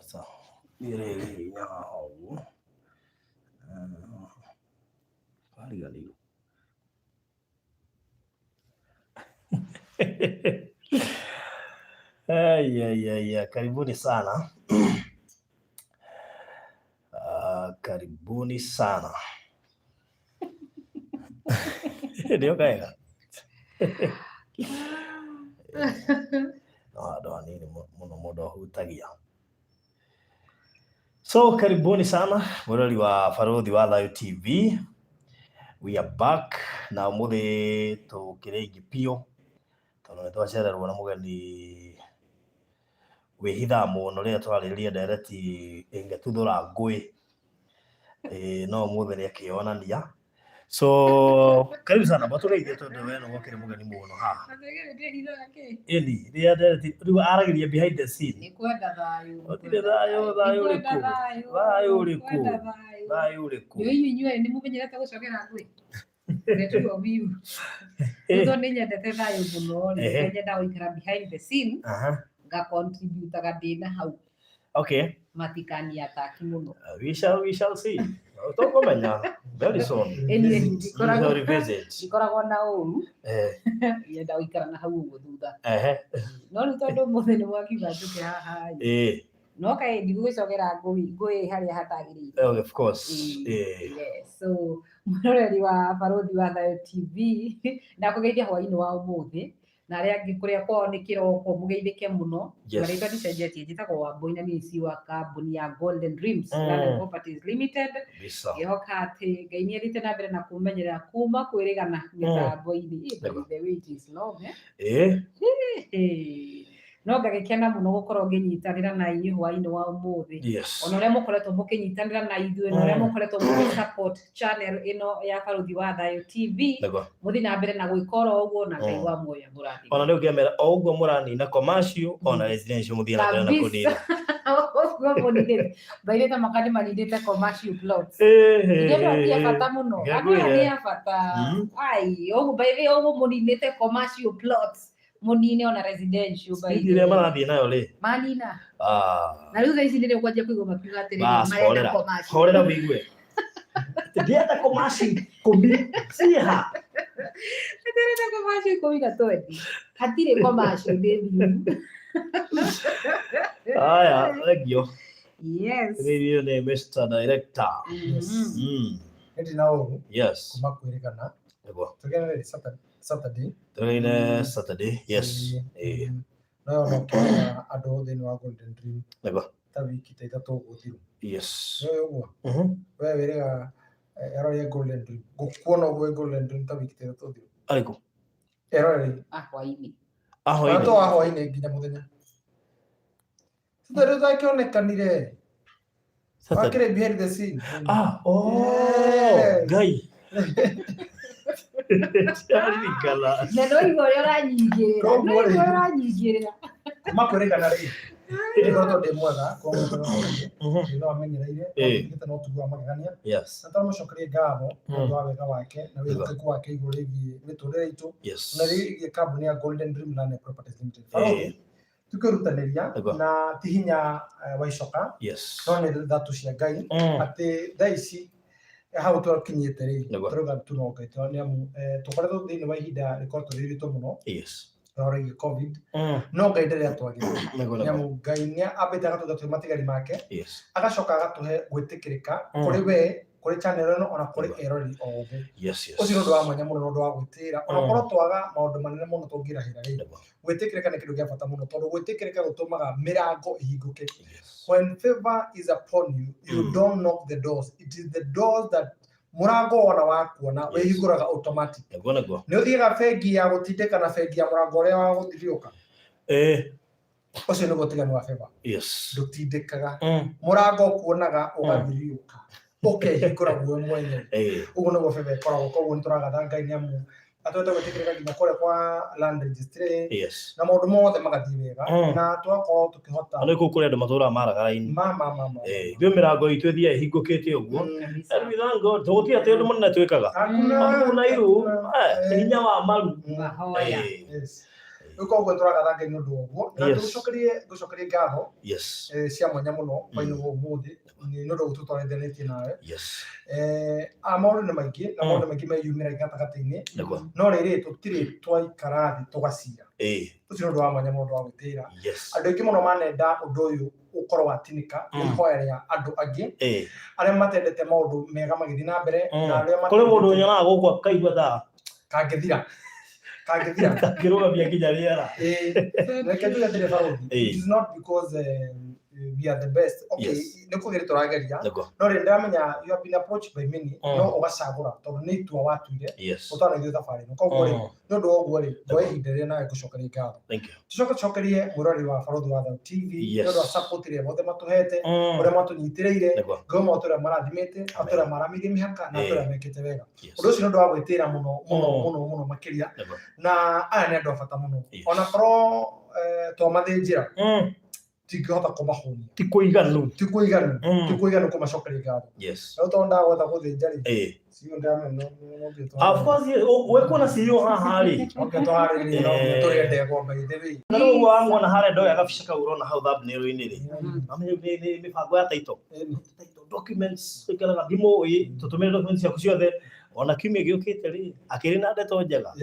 Sawa. Niĩ rĩrĩ hinya haha ũguo. Wariganĩirwo. Ai, ai, ai, ai, karibuni sana. Ah, karibuni sana. Ndio kaega. No handũ hanini mũno mũndũ ahutagia. So karibuni sana mwĩrori wa Barũthi wa Thayũ TV. We are back na ũmũthĩ tũkĩrĩ aingĩ biũ tondũ nĩ twacererwo nĩ mũgeni wĩhithaga mũno rĩrĩa tũrarĩrĩria ndereti ĩngĩtuthũra ngũĩ. Ĩĩ no ũmũthĩ nĩ akĩyonania. So karibu sana matũgeithie tondũ we nĩwe ũkĩrĩ mũgeni mũno haha. Ĩni rĩrĩa ndereti rĩu aragĩria behind the scene. Nĩ kwenda thayũ. Gũtirĩ thayũ, thayũ ũrĩkũ? Thayũ ũrĩkũ? Thayũ ũrĩkũ? Nĩ inyuĩ inyuerĩ nĩ mũmenyerete gũcogera ngũĩ? The two of you. Tondũ nĩ nyendete thayũ mũno rĩ, nĩ nyendaga gũikara behind the scene, nga contribute-aga ndĩ na hau. Matikani ataki mũno. We shall see. Tũkũmenya very soon. Anyway, We shall revisit. Ndikoragwo na ũru. Nyenda gũikara na hau ũguo thutha. No rĩu tondũ ũmũthĩ nĩ mwakiuga njũke haha rĩ. No kaĩ ndigũgĩcogera ngũĩ harĩa hatagĩrĩire. Oh, of course. Yes. So mwĩroreri wa Barũthi wa Thayũ TV ndakũgeithia hwainĩ wa ũmũthĩ na arĩa angĩ kũrĩa kwao nĩ kĩroko mũgeithĩke mũno. Marĩtwa ndicenjetie, njĩtagwo Wambũi na niĩ CEO wa kambuni ya Golden Dreams Land and Properties Limited. Ngĩhoka atĩ Ngai nĩ athiĩte na mbere na kũmenyerera kuma kwĩrĩgana mĩtambo-inĩ. By the way, it is long, eh? No ngagĩkena mũno gũkorwo ngĩnyitanĩra na inyuĩ hwainĩ wa ũmũthĩ. Ona ũrĩa mũkoretwo mũkĩnyitanĩra na ithuĩ na ũrĩa mũkoretwo mũgĩ support channel ĩno ya Barũthi wa Thayũ TV. Mũthiĩ na mbere na gwĩka oro ũguo na Ngai wa muoyo amũrathime. Ona rĩu ngĩmera o ũguo mũranina commercial ona residential mũthiĩ na mbere na kũnina. Ũguo mũninĩte. Mbairĩte mwaka nĩ maninĩte commercial plots. Iria andũ ti a bata mũno. Andũ aya nĩ a bata. Ai, ũguo by the way ũguo mũninĩte commercial plots. Mũnine ona residential by Speed the ĩrĩa way. marathiĩ nayo rĩ. Manina. Na rĩu thaa ici nĩrĩo kwanjia kũigua makiuga atĩrĩrĩ, Bas, marenda horera. commercial. Horera wĩigue. Ndĩrenda commercial ikũmi ciĩha. Ndĩrenda commercial ikũmi na twendi. Hatirĩ commercial ndĩ thiru. Aya, thengio. Yes. Rĩu nĩ Mr. Director. Yes. Nĩ na ũru kuma kwĩrĩgana. Nĩguo. Tũgĩre rĩ Saturday. Saturday. Tũgĩire Saturday. Yes. No yo no kĩona andũ thĩinĩ wa Golden Dream. Nĩguo. Ta wiki ta ithatũ ũguo thiru. Yes. Nĩ ũguo. We wĩrĩga eroreri Golden Dream. Ngũkuona ũguo Golden Dream ta wiki ta ithatũ thiru. Arĩkũ? Eroreri. A hwainĩ. A hwainĩ. To a hwainĩ nginya mũthenya. Saturday ũtakĩonekanire. Wakĩrĩ behind the scene. Ah, oh, Ngai. Ndiaririkana. Na no igua ũrĩa ũranyingĩrĩra. No igua ũrĩa ũranyingĩrĩra. Kuma kwĩrĩgana rĩ. Ngoretwo ndĩ mwega kwa mũndũ no amenyereire gĩte no ũtugi wa magegania. Yes. Na tũramũcokeria ngatho nĩ ũndũ wa wega wake na wĩhokeku wake igũrũ rĩgiĩ mĩtũrĩre itũ na rĩgiĩ kambuni ya Golden Dream Land and Properties Limited. Barũthi, tũkwĩrutanĩria na ti hinya wa icoka no nĩ thatu cia Ngai atĩ thaa ici hau twakinyĩte rĩ tũrauga tu no Ngai nĩ amu tũkoretwo thĩinĩ wa ihinda rĩkoretwo rĩ ritũ mũno ũhoro wĩgiĩ COVID no Ngai ndarĩ atwagĩra nĩ amu Ngai nĩ ambĩte agatũiga twĩ matigari make agacoka agatũhe gwĩtĩkĩrĩka kũrĩ we kũrĩ channel ĩno ona kũrĩ eroreri othe. Ũcio nĩ ũndũ wa mwanya mũno na ũndũ wa gwĩtĩĩra ona korwo twaga maũndũ manene mũno tũngĩrahĩra rĩ, gwĩtĩkĩrĩka nĩ kĩndũ kĩa bata mũno tondũ gwĩtĩkĩrĩka gũtũmaga mĩrango ĩhingũke. When favor is upon you, you don't knock the doors. It is the doors that mũrango wona wakuona wĩhingũraga automatic. Nĩguo nĩguo. Nĩ ũthiaga bengi ya gũtindĩka na bengi ya mũrango ũrĩa wa gũthiũka. Ũcio nĩguo ũtiganu wa favor. Ndũtindĩkaga. Mũrango ũkuonaga ũgathiriũka. Ũkehingũra guo mwenyewe. Ũguo nĩguo favor ĩkoragwo. Koguo nĩ tũragatha Ngai nĩ amu atũhete gwĩtĩkĩrĩka nginya kũrĩa kwa land registry na maũndũ mothe magathiĩ wega na tũgakorwo tũkĩhota. Ona kũu kũrĩ andũ matũraga maragara-inĩ. Ma ma ma ma. Ithuĩ mĩrango itũ ĩthiaga ĩhingũkĩte ũguo. And we thank God. Tũgũtirĩ atĩ ũndũ mũnene twĩkaga. Hakuna. Hakuna iru. Hinya wa maru. Mahoya. Yes. Rĩu koguo tũragatha Ngai nĩ ũndũ wa ũguo na tũgũcokerie ngũcokerie ngatho cia mwanya mũno hwainĩ wa ũmũthĩ nĩ ũndũ gũtũtwarithanĩtie nawe. Maũndũ nĩ maingĩ na maũndũ maingĩ meyumĩra gatagatĩ-inĩ, no rĩrĩ tũtirĩ twaikara thĩ tũgacira. Ũcio nĩ ũndũ wa mwanya mũno, ũndũ wa gwĩtĩĩra. Andũ aingĩ mũno manenda ũndũ ũyũ ũkorwo watinĩka nĩ ihoya rĩa andũ angĩ arĩa matendete maũndũ mega magĩthiĩ na mbere na arĩa Kũrĩ mũndũ ũnyonaga gũkũ akaigua thaa kangĩthira kangĩthira kangĩrũgamia nginya rĩera. Reke njuge atĩrĩ barũthi, it is not because we are the best, okay? Nĩ kũgeria tũrageria, no rĩ ndĩramenya you have been approached by many, no ũgacagũra tondũ nĩ itua watuire ũtana ithuĩ thabarĩ ĩno. Koguo rĩ, nĩ ũndũ wa ũguo rĩ, ngoya ihinda rĩrĩa nawe ngũcokeria ngatho. Thank you. Tũcoke tũcokerie mwĩroreri wa Barũthi wa Thayũ TV nĩ ũndũ wa support ĩrĩa mothe matũhete, ũrĩa matũnyitĩrĩire, Ngai ũmwe atũrĩa marathimĩte, atũrĩa maramĩirie mĩhaka na atũrĩa mekĩte wega. Ũndũ ũcio nĩ ũndũ wa gwĩtĩĩra mũno mũno mũno mũno makĩria, na aya nĩ andũ a bata mũno. Ona korwo twamathĩnjĩra, tingĩhota kũmahũnia. Ti kũiganu. Ti kũiganu, ti kũiganu kũmacokeria ngatho. No tondũ ndagwetha gũthĩnja rĩ, CEO ndĩramenya no nginya Of course, we kuona CEO haha rĩ. No nginya tũharĩrĩrie, no nginya tũrĩe ndegwa, by the way. Na rĩu ũguo wamwona harĩa ndoya gabica kau ũrona hau thumbnail-inĩ rĩ. Amenye nĩ mĩbango ya title. Title documents ĩkĩraga thimũ ĩ tũtũmĩre documents ciaku ciothe. Ona kiumia gĩũkĩte rĩ, akĩrĩ na ndeto njega.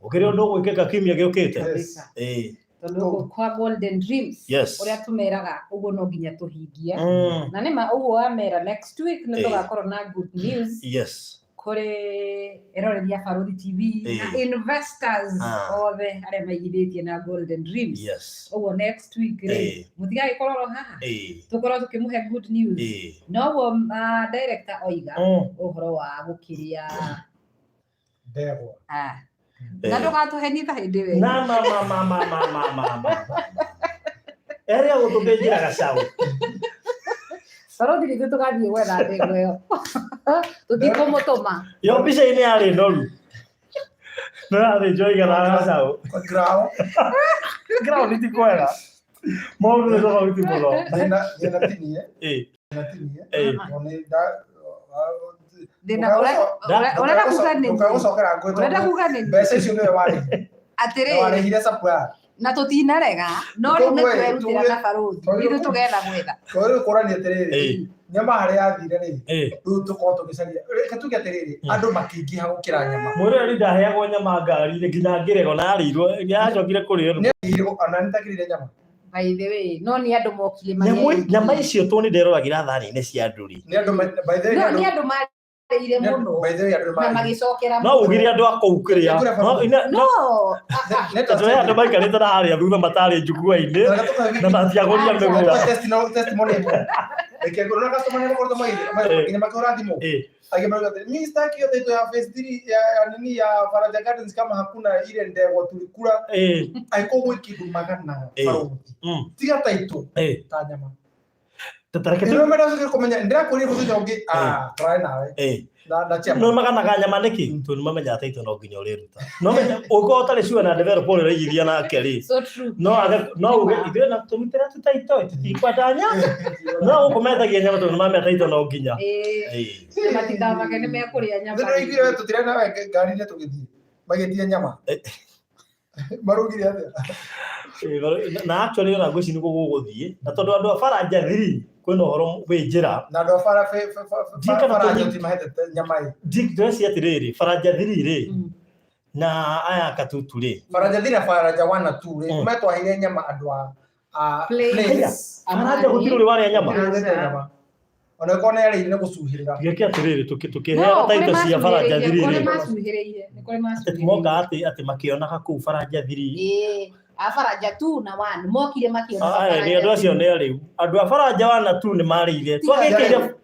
Ũkĩrĩ ũndũ ũgwĩkĩka kiumia gĩũkĩte. Tondũ kwa Golden Dreams, ũrĩa tũmeraga ũguo no nginya tũhingie. Na nĩma ũguo wamera, next week nĩ tũgakorwo na good news kũrĩ eroreri a Barũthi TV na investors othe arĩa maigithĩtie na Golden Dreams. Ũguo next week rĩ, mũtigagĩkorwo oro haha, tũkorwo tũkĩmũhe good news. Noguo director oiga ũhoro wa gũkĩria ndegwa. Na ndũgatũhenie ta hĩndĩ ĩyo ĩngĩ. Na ma ma ma ma ma ma ma ma. Erĩa gũtũthĩnjĩra gacaũ. Barũthi, nithuĩ tũgathiĩ gwetha ndegwa ĩyo, tũtikũmũtũma. Yo mbica-inĩ yarĩ noru. No yathĩnjwo igana gacaũ. Grao. Ground ti kwega. Maũndũ nĩ tofauti mũno. Thĩna thĩna tinie. Thĩna tinie. Tondũ nĩ Thĩna ũrenda kuga nĩ ndũkagũcokera ngũĩ Ũrenda tondũ kuga nĩ mbeca icio nĩwe warĩhire. Atĩrĩrĩ. Warĩhire supplier. Na tũtinarega, no rĩu nĩ Koguo ĩ, twerutĩra na barũthi ithuĩ tũgetha gwetha. Tondũ rĩu kũrania atĩrĩrĩ, nyama harĩa yathire rĩ, rĩu tũkorwo tũgĩcaria, reke tuge atĩrĩrĩ, andũ makĩingĩha gũkĩra nyama. Mwĩroreri ndaheagwo nyama ngari-inĩ nginya ngĩrego na yarĩirwo yacokire kũrĩo. Nĩ ona nĩtakĩrire nyama. By the way, no nĩ andũ mokire Nyamũ marĩ nyama icio tũ nĩ nderoragĩra thani-inĩ cia andũ rĩ. Nĩ andũ by the way, No nĩ nĩ andũ marĩire mũno by the way, andũ na nĩ marĩire. magĩcokera No ugire andũ a kũu kĩrĩa. No ina No tondũ he andũ maikarĩte na harĩa thutha matarĩ njukua-inĩ na matiagũria mĩgũra. Testimony ĩmwe. Reke ngũrwo na customer nĩ makoretwo magĩthiĩ nginya makĩhũra thimũ. Angĩ marauga atĩ mimi sitaki hiyo title ya phase 3 ya nini ya Faraja Gardens kama hakuna ile ndegwa tulikula. Angĩkorwo gwĩ kĩndũ magana barũthi, tiga title ta nyama. Tareke Nĩwe menda ũcoke kũmenya ndĩrakũria mũthenya ũngĩ, tũrarĩ nawe na chairman. No maganaga nyama nĩkĩ? Tondũ nĩ mamenyaga title no nginya ũrĩruta. No menya ũngĩkorwo ũtarĩ sure na developer ũrĩa ũraigithia nake rĩ, So true. no age no uge ithuĩ na tũrutĩre tu title tũtikwenda nyama. No gũkũ metagia nyama tondũ nĩ mamenya title no nginya. Matikamake nĩ mekũrĩa nyama. Nĩ ndĩraiguire we tũtirarĩ nawe ngari-inĩ tũgĩthiĩ magĩtia nyama. Marugire atĩa? Na actually ona ngwĩciria nĩguo gũgũthiĩ na tondũ andũ a Faraja 3 kwĩna ũhoro wĩ njĩra. Na andũ a bara Ndiĩ kana Faraja tũnyi- ti mahete nyama ĩ. Ndĩreciria atĩrĩrĩ, Faraja 3 rĩ na aya Katutu rĩ. Faraja 3 na Faraja 1 na 2 rĩ, metwaheire nyama andũ a Plains. Faraja gũtirĩ ũrĩ warĩa nyama. Gũtirĩ ũrĩte nyama. Ona ĩkorwo nĩ yarĩire nĩ gũcuhĩrĩra. Gĩke atĩrĩrĩ, tũkĩheana title cia Faraja 3 Kũrĩ rĩ. macuhĩrĩire, nĩ kũrĩ Atĩ macuhĩrĩire. moka atĩ makĩonaga kũu Faraja 3. Ĩĩ, a Faraja 2 na 1 mokire makĩonaga Aya nĩ andũ acio nĩ arĩu. Andũ a Faraja 1 na 2 nĩ marĩire.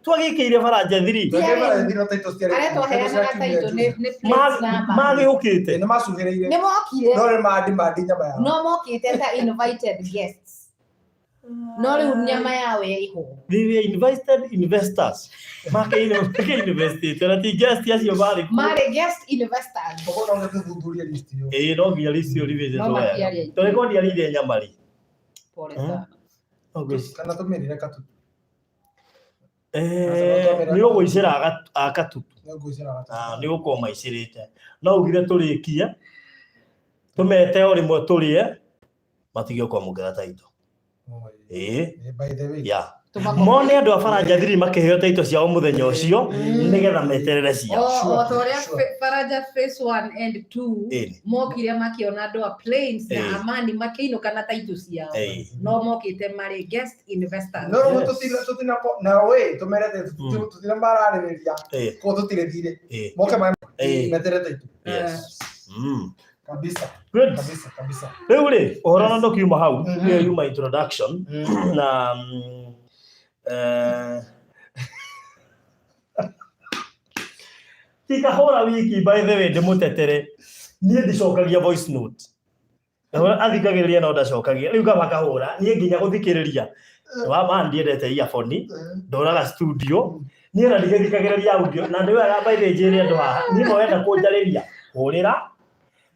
Twagĩkĩire Faraja 3. Twagĩkĩire Faraja 3 no title ciarĩ. Arĩa twaheanaga title nĩ plates na Magĩũkĩte. Nĩ macuhĩrĩire. Nĩ mokire. No nĩ mandimandi nyama yao. No mokĩte ta invited guests. No rĩu nyama yao ĩrĩho. They were invited investors. Make investĩte na ti guest acio marĩ kuo. Marĩ guest investors. Ũguo no tũthuthurie list ĩyo. Ĩĩ no nginya list ĩyo revision No matiarĩ aingĩ. Tondũ korwo ndiarĩire nyama rĩ. Pole sana. No ngwĩciria. Kana tũmĩrĩre Katutu. Nĩ ũgũicĩra a Katutu. Nĩ ngũicĩra Katutu. Nĩ ũgũkorwo maicĩrĩte. No ugire tũrĩkie. Tũmete o rĩmwe tũrĩe matige kwamũkĩra taito. Ĩĩ. By the way. Yeah. Tũmakombe. Mone andũ a Faranja 3 makĩheo taito ciao mũthenya ũcio nĩgetha meterere ciao. O ta ũrĩa Sure. Faraja phase 1 and 2 Ĩni. mokire makĩona andũ a Plains na Ĩĩ. Amani makĩinũka na taitũ ciao. Ĩĩ. No mokĩte marĩ guest investors. No rĩu Yes. tũtina na we tũmerete tũtina mararĩrĩria Ĩĩ. ko tũtirĩ thirĩ. Ĩĩ. Moke Ĩĩ. meterete taitũ. Yes. Kabisa. Good. Kabisa kabisa. Rĩu rĩ, ũhoro na ndũkiuma hau, ĩyo yuma introduction na ti kahũra wiki by the way ndĩmũtetere niĩ ndicokagia voice note. Kahũra athikagĩrĩria no ndacokagia. Rĩu kaba kahũra niĩ nginya gũthikĩrĩria. Wa ma ndiendete earphone, ndũraga studio niĩ na ndigĩthikagĩrĩria audio na nĩ wega by the way njĩre andũ haha niĩ ma wenda kũnjarĩria hũrĩra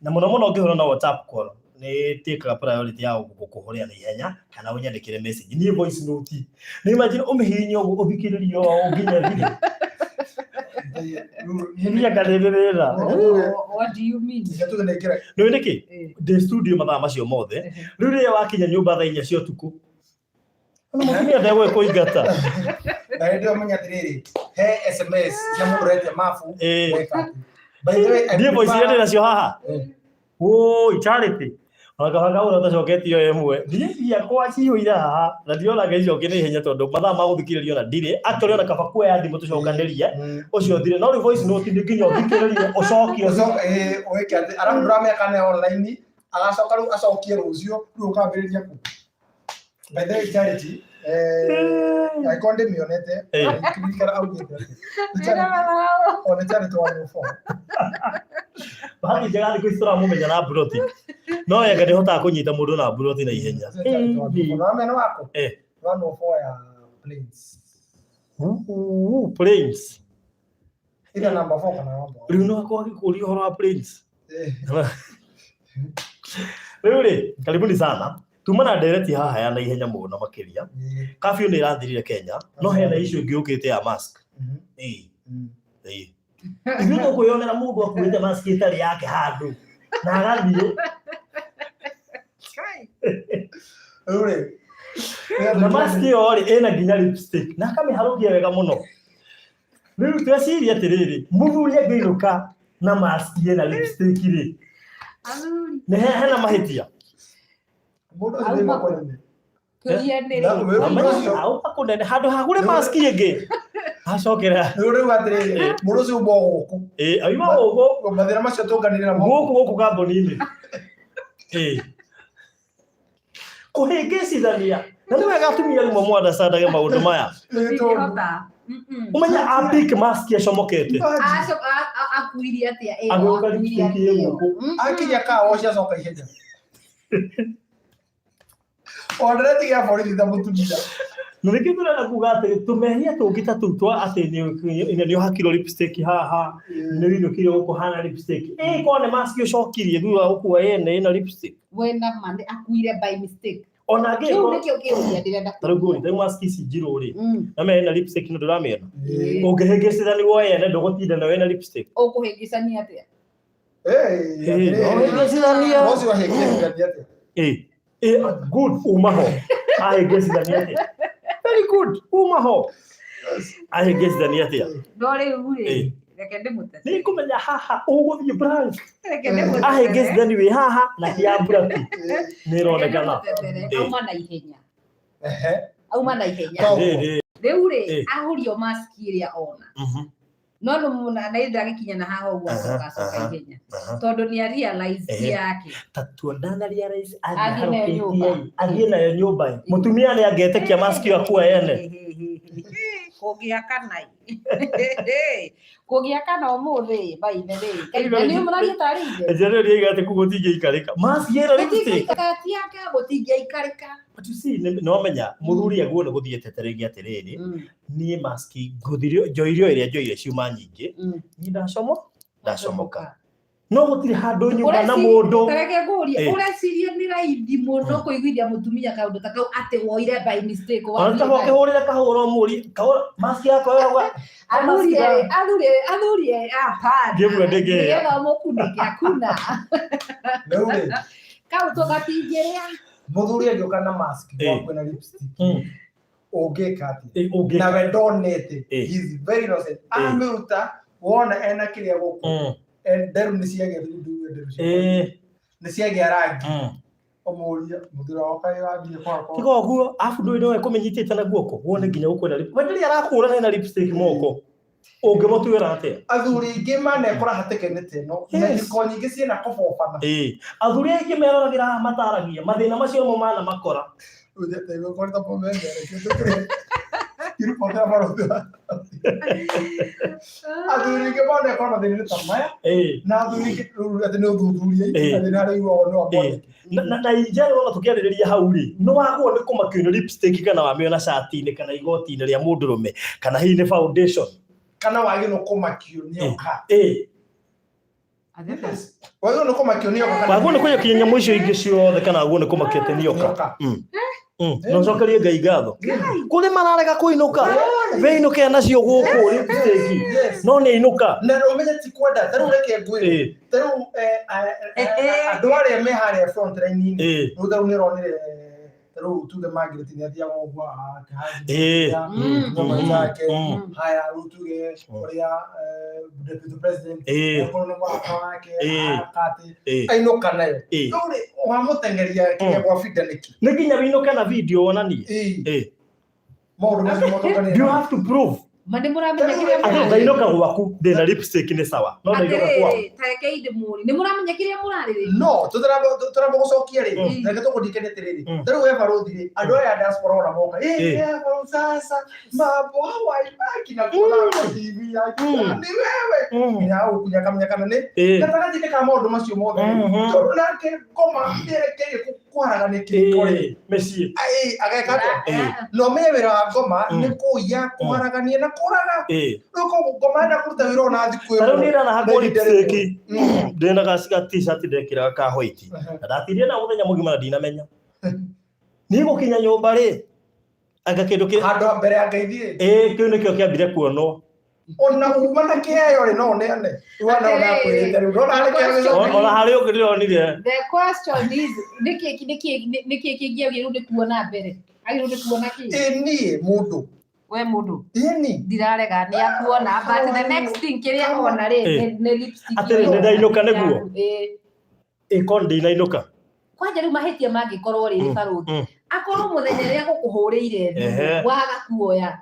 na mũno mũno ũngĩhũra na WhatsApp call nĩ tĩkaga priority ya gũkũhũrĩra na ihenya kana ũnyandĩkĩre message. Niĩ voice note nĩ imagine ũmĩhihinye ũguo ũthikĩrĩrie o nginya thire. Niĩ anga nĩ ndĩ wĩra. What do you mean? Nĩ nĩkĩ ndĩ studio mathaa macio mothe rĩu rĩrĩa wakinya nyũmba thaa 4 cia ũtukũ ona mũtumia ndegũgĩkũingata. Na hĩndĩ ĩyo menya atĩrĩrĩ, he SMS cia mũndũ ũretia mabu. Ĩĩ. Weka atĩ. By the way, I Niĩ voice iria ndĩ prefer- nacio haha. Woi, Charity. Ona kaba kahũra ũtacoketio ĩmwe. Niĩ ciakwa cihũire haha na ndirona ngĩicokia na ihenya tondũ mathaa ma gũthikĩrĩria ona ndirĩ. Actually ona kaba kuoya thimũ tũcokanĩrie ũcio ũthire. No rĩu voice note nĩ nginya ũthikĩrĩrie ũcokie. Ũcoke, wĩke atĩ, arabu ndũramenya kana nĩ online, agacoka rĩu acokie rũciũ, rĩu ũkambĩrĩria kũ. By the way, Charity, angĩkorwo ndĩmĩonete, ngĩririkana augĩte atĩ, nĩ Charity- o nĩ Charity wa Nyũbũ. Bahati njega thikũ ici tũramũmenya na mburoti. No wega ndĩhotaga kũnyita mũndũ na mburoti na ihenya. Nĩ Charity wa Nyũbũ. Na wamenya nĩ wakũ? Nĩ wa Nyũbũ ya Plains. Ooh, Plains. Either number 4 kana number one. Rĩu no akorwo agĩkũria ũhoro wa Plains. Rĩu rĩ, karibuni sana. Tuma na ndereti haha ya na ihenya mũno makĩria. Curfew nĩ ĩrathirire Kenya, no hena issue ĩngĩ yũkĩte ya mask. Ĩĩ. Ĩĩ. Ithuĩ tũkwĩyonera mũndũ akuĩte mask ĩtarĩ yake handũ na agathiĩ. Rĩu rĩ, Na mask ĩyo rĩ ĩna nginya lipstick na akamĩharũkia wega mũno. Rĩu tweciria atĩrĩrĩ, mũthuri angĩinũka na mask ĩna lipstick rĩ, nĩ hena mahĩtia. Mũndũ ũcio nĩ kũnene. Kĩũria nĩ Na rĩ, wĩ mũndũ ũcio- Auma kũnene handũ hagũre mask ĩngĩ. Acokera. Rĩu rĩu atĩrĩrĩ, mũndũ ũcio uma gũkũ. Ĩĩ, auma gũkũ. Mathĩna macio tũnganĩre namo. Gũkũ gũkũ kambuni-inĩ. Ĩĩ. Kũhĩngĩcithania. Na nĩ wega atumia rĩmwe mwandacandage maũndũ maya. Ndingĩhota. Ũmenye a pick mask acomokete. Akuirie atĩa ĩyo? Agĩũka Akuirie lipstick ĩ atĩa ĩyo? gũkũ. Akinya kawa ciacoka ihenya. O ndĩretigia borithi ta mũtumia. Na nĩkĩo tũrenda kuga atĩ tũmehia tũngĩ ta tũu twa atĩ nĩ ũhakirwo lipstick haha, nĩ ũinũkire gũkũ hana lipstick. Ĩ korwo nĩ mask ũcokirie thutha wa gũkua yene ĩna lipstick. We na ma nĩ akuire by mistake. Ona Kĩu angĩkorwo nĩkĩo kĩũria ndĩrenda ta rĩu ngũri, ta rĩu mask ici njirũ rĩ, na mena ĩna lipstick nĩ ndũramĩona. Ĩĩ. Ũngĩhĩngĩcithania woe yene ndũgũtinda nayo ĩna lipstick. Ũkũhĩngĩcania atĩa? Ĩĩ, no ũhĩngĩcithania. Ũcio ahĩngĩcithania atĩa? Ĩĩ. Ĩĩ, good, uma ho. Ahĩngĩcithania atĩa? Very good, uma ho. Ahĩngĩcithania atĩa? No rĩu rĩ, Ĩĩ. reke ndĩmũtete. Nĩ ngũmenya haha ũgũthiĩ blank. Reke ndĩmũtetere. Ahĩngĩcithania wĩ haha na ti ya mburaki. Nĩ ĩronekana. Reke ndĩmũtetere. Ĩĩ. Auma na ihenya. Auma na ihenya. Ĩĩ, ĩĩ. Rĩu rĩ, Ĩĩ. ahũrio mask ĩrĩa ona. No nĩ mũna na ndagĩkinya na haha ũguo acoka acoka ihenya. Tondũ nĩ a realize ti yake. Ta tuondana realize Athiĩ nayo nyũmba. athiĩ nayo nyũmba. Mũtumia nĩ angĩetĩkia mask ĩyo akua yene. Kũngĩakana ĩ. Kũngĩakana ũmũthĩ by the way. Kaĩ na nĩ mũraria tarĩ ithe. Njĩra ĩrĩa ĩiga atĩ kũu gũtingĩikarĩka. Mask ĩna lipstick. Gũtingĩikarĩka ti yake gũtingĩikarĩka. But you see, nĩ wamenya mũthuri aguo nĩ gũthiĩ etetereirie atĩrĩrĩ, niĩ mask ngũthirio njoirio ĩrĩa njoire ciuma nyingĩ, niĩ ndacomoka. No gũtirĩ handũ nyumba na mũndũ. Tareke ngũrie, Ĩ. ũreciria nĩ raithi mũno kũiguithia mũtumia kaũndũ ta kau atĩ woire by mistake Ona wathiĩ ta nayo? ũkĩhũrĩre kahũra ũmũrie kahũra maski yakwa yagwa. Athuri erĩ, athuri erĩ, athuri erĩ, hapana. Ngĩmwe ndĩngĩrĩa. Nĩgetha ũmũkunĩke, hakuna. Rĩu rĩ, Kau tũgatingĩrĩa. mũthuri angĩũka na mask Ĩ. gwaku na lipstick ũngĩka atĩa? Ĩ, ũngĩka. Na we ndonete. Ĩ. He is very innocent. Amĩruta wona ena kĩrĩa gũkũ. Nderu nĩ ciagĩa nderu nderu cia- nĩ ciagĩa rangi. Ũmũrie mũthuri wakwa kaĩ wathiĩ gwakwa. Tiga ũguo abu ndũĩ nowe kũmĩnyitĩte na guoko wone nginya gũkwenda we ndĩrĩ arakũra na lipstick moko ũngĩmũtuĩra atĩa? Athuri aingĩ manekora hatĩka-inĩ ta ĩno na ihiko nyingĩ ciĩna kũbobana. Ĩĩ, athuri aingĩ meroragĩra haha mataragia mathĩna macio mo mana makora. Athuri aingĩ manekora mathĩna-inĩ ta maya na athuri aingĩ rĩu atĩ nĩ ũthuthuria mathĩna harĩa iguagwo nĩ wamone. Na injari wona tũkĩarĩrĩria hau rĩ, nĩ wagwo nĩ kũmakio nĩ lipstick kana wamĩona cati-inĩ kana igoti-inĩ rĩa mũndũrũme kana hihi nĩ foundation. Kana wagĩrĩirwo kũmakio nĩ oka. Wagĩrĩirwo nĩ kũmakio nĩ oka kana Wagwo nĩ kũmakio nyamũ icio ingĩ ciothe kana wagwo nĩ kũmakio atĩ nĩ oka. Na ũcokerie Ngai ngatho. Kũrĩ mararega kũinũka. Weinũke nacio gũkũ lipstick. No nĩ ainũka. Na ũmenye ti kwenda ta rĩu reke ngwĩre ta rĩu andũ arĩa me harĩa front line-inĩ rĩu ta rĩu nĩ ũronire ta rĩu tuge Margaret nĩ athiaga ũguo akĩhanjia nyama zake haya rĩu tuge ũrĩa deputy president akorwo nĩ mũrata wake akatĩ ainũka nayo rĩu rĩ wamũteng'eria kinya gwa binda nĩkĩ? Nĩ nginya wĩinũke na video wonanie. Maũndũ macio Do you motũkanĩte have to prove? Ma nĩ mũramenya kĩrĩa Atĩ mũrarĩrĩria? ndainũka gwaku ndĩna lipstick nĩ sawa. No ndainũka kwao. Atĩrĩrĩ, ta rekei ndĩmũrie, nĩ mũramenya kĩrĩa mũrarĩrĩria? No tũramba gũcokia rĩ, reke tũkũririkanie atĩrĩrĩ, ta rĩu we barũthi rĩ, andũ aya a diaspora ona moka, "Eh, sasa mambo hawaibaki na kuona kwa TV ya ni wewe." Nginya hau nginya akamenya kana nĩ gatagatĩ-inĩ ka maũndũ macio mothe rĩ, tondũ nake ngoma nĩerekeire kũharagania kĩhiko rĩ, Mĩciĩ. Ageka atĩa? Na ũmenye wĩra wa ngoma nĩ kũiya, kũharagania na kũraga. Rĩu koguo ngoma enda kũruta wĩra ona thikũ Ta rĩu ĩmwe niĩ ndanahakwo na ihinda lipstick. rĩmwe. Ndĩna ga t-shirt ndekĩraga ka white. Na ndatinire na mũthenya mũgima na ndinamenya. Niĩ gũkinya nyũmba rĩ, anga kĩndũ kĩ Handũ mbere ya Ngai thiĩ. Ĩĩ, kĩu nĩkĩo kĩambire kuonwo. Ona uma na kĩheo rĩ, no ũneane. Rĩu ona ũnakwĩrĩte rĩu. Ndona harĩ kĩheo. Ona harĩ ũngĩ ndĩronire. The question is, nĩkĩ nĩkĩ nĩkĩ kĩngĩ agĩrĩirwo nĩ kuona mbere? Agĩrĩirwo nĩ kuona kĩ? Ĩ niĩ mũndũ. We mũndũ. Ĩni. Ndirarega nĩ akuona, but the next thing kĩrĩa ona rĩ nĩ lipstick. Atĩrĩ, nĩ ndainũka nĩguo? Ĩkorwo ndinainũka. Kwanja rĩu mahĩtia mangĩkorwo rĩrĩ barũthi. Akorwo mũthenya ũrĩa gũkũhũrĩire thimũ waga kuoya.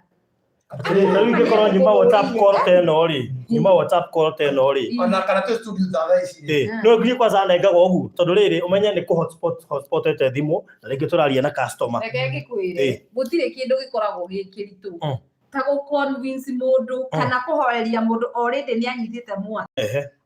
Atĩrĩ, ta rĩu ingĩkorwo nyuma WhatsApp call ta ĩno rĩ, nyuma WhatsApp call ta ĩno rĩ. Ona kana twĩ studio ta thaa ici rĩ. No nginya kwanza nengaga ũguo tondũ rĩrĩ ũmenye nĩ kũ hotspot hotspotete thimũ na rĩngĩ tũraria na customer. Reke ngĩkwĩre, gũtirĩ kĩndũ gĩkoragwo gĩ kĩritũ ta gũ convince mũndũ kana kũhoreria mũndũ already nĩ anyitĩte mwaki.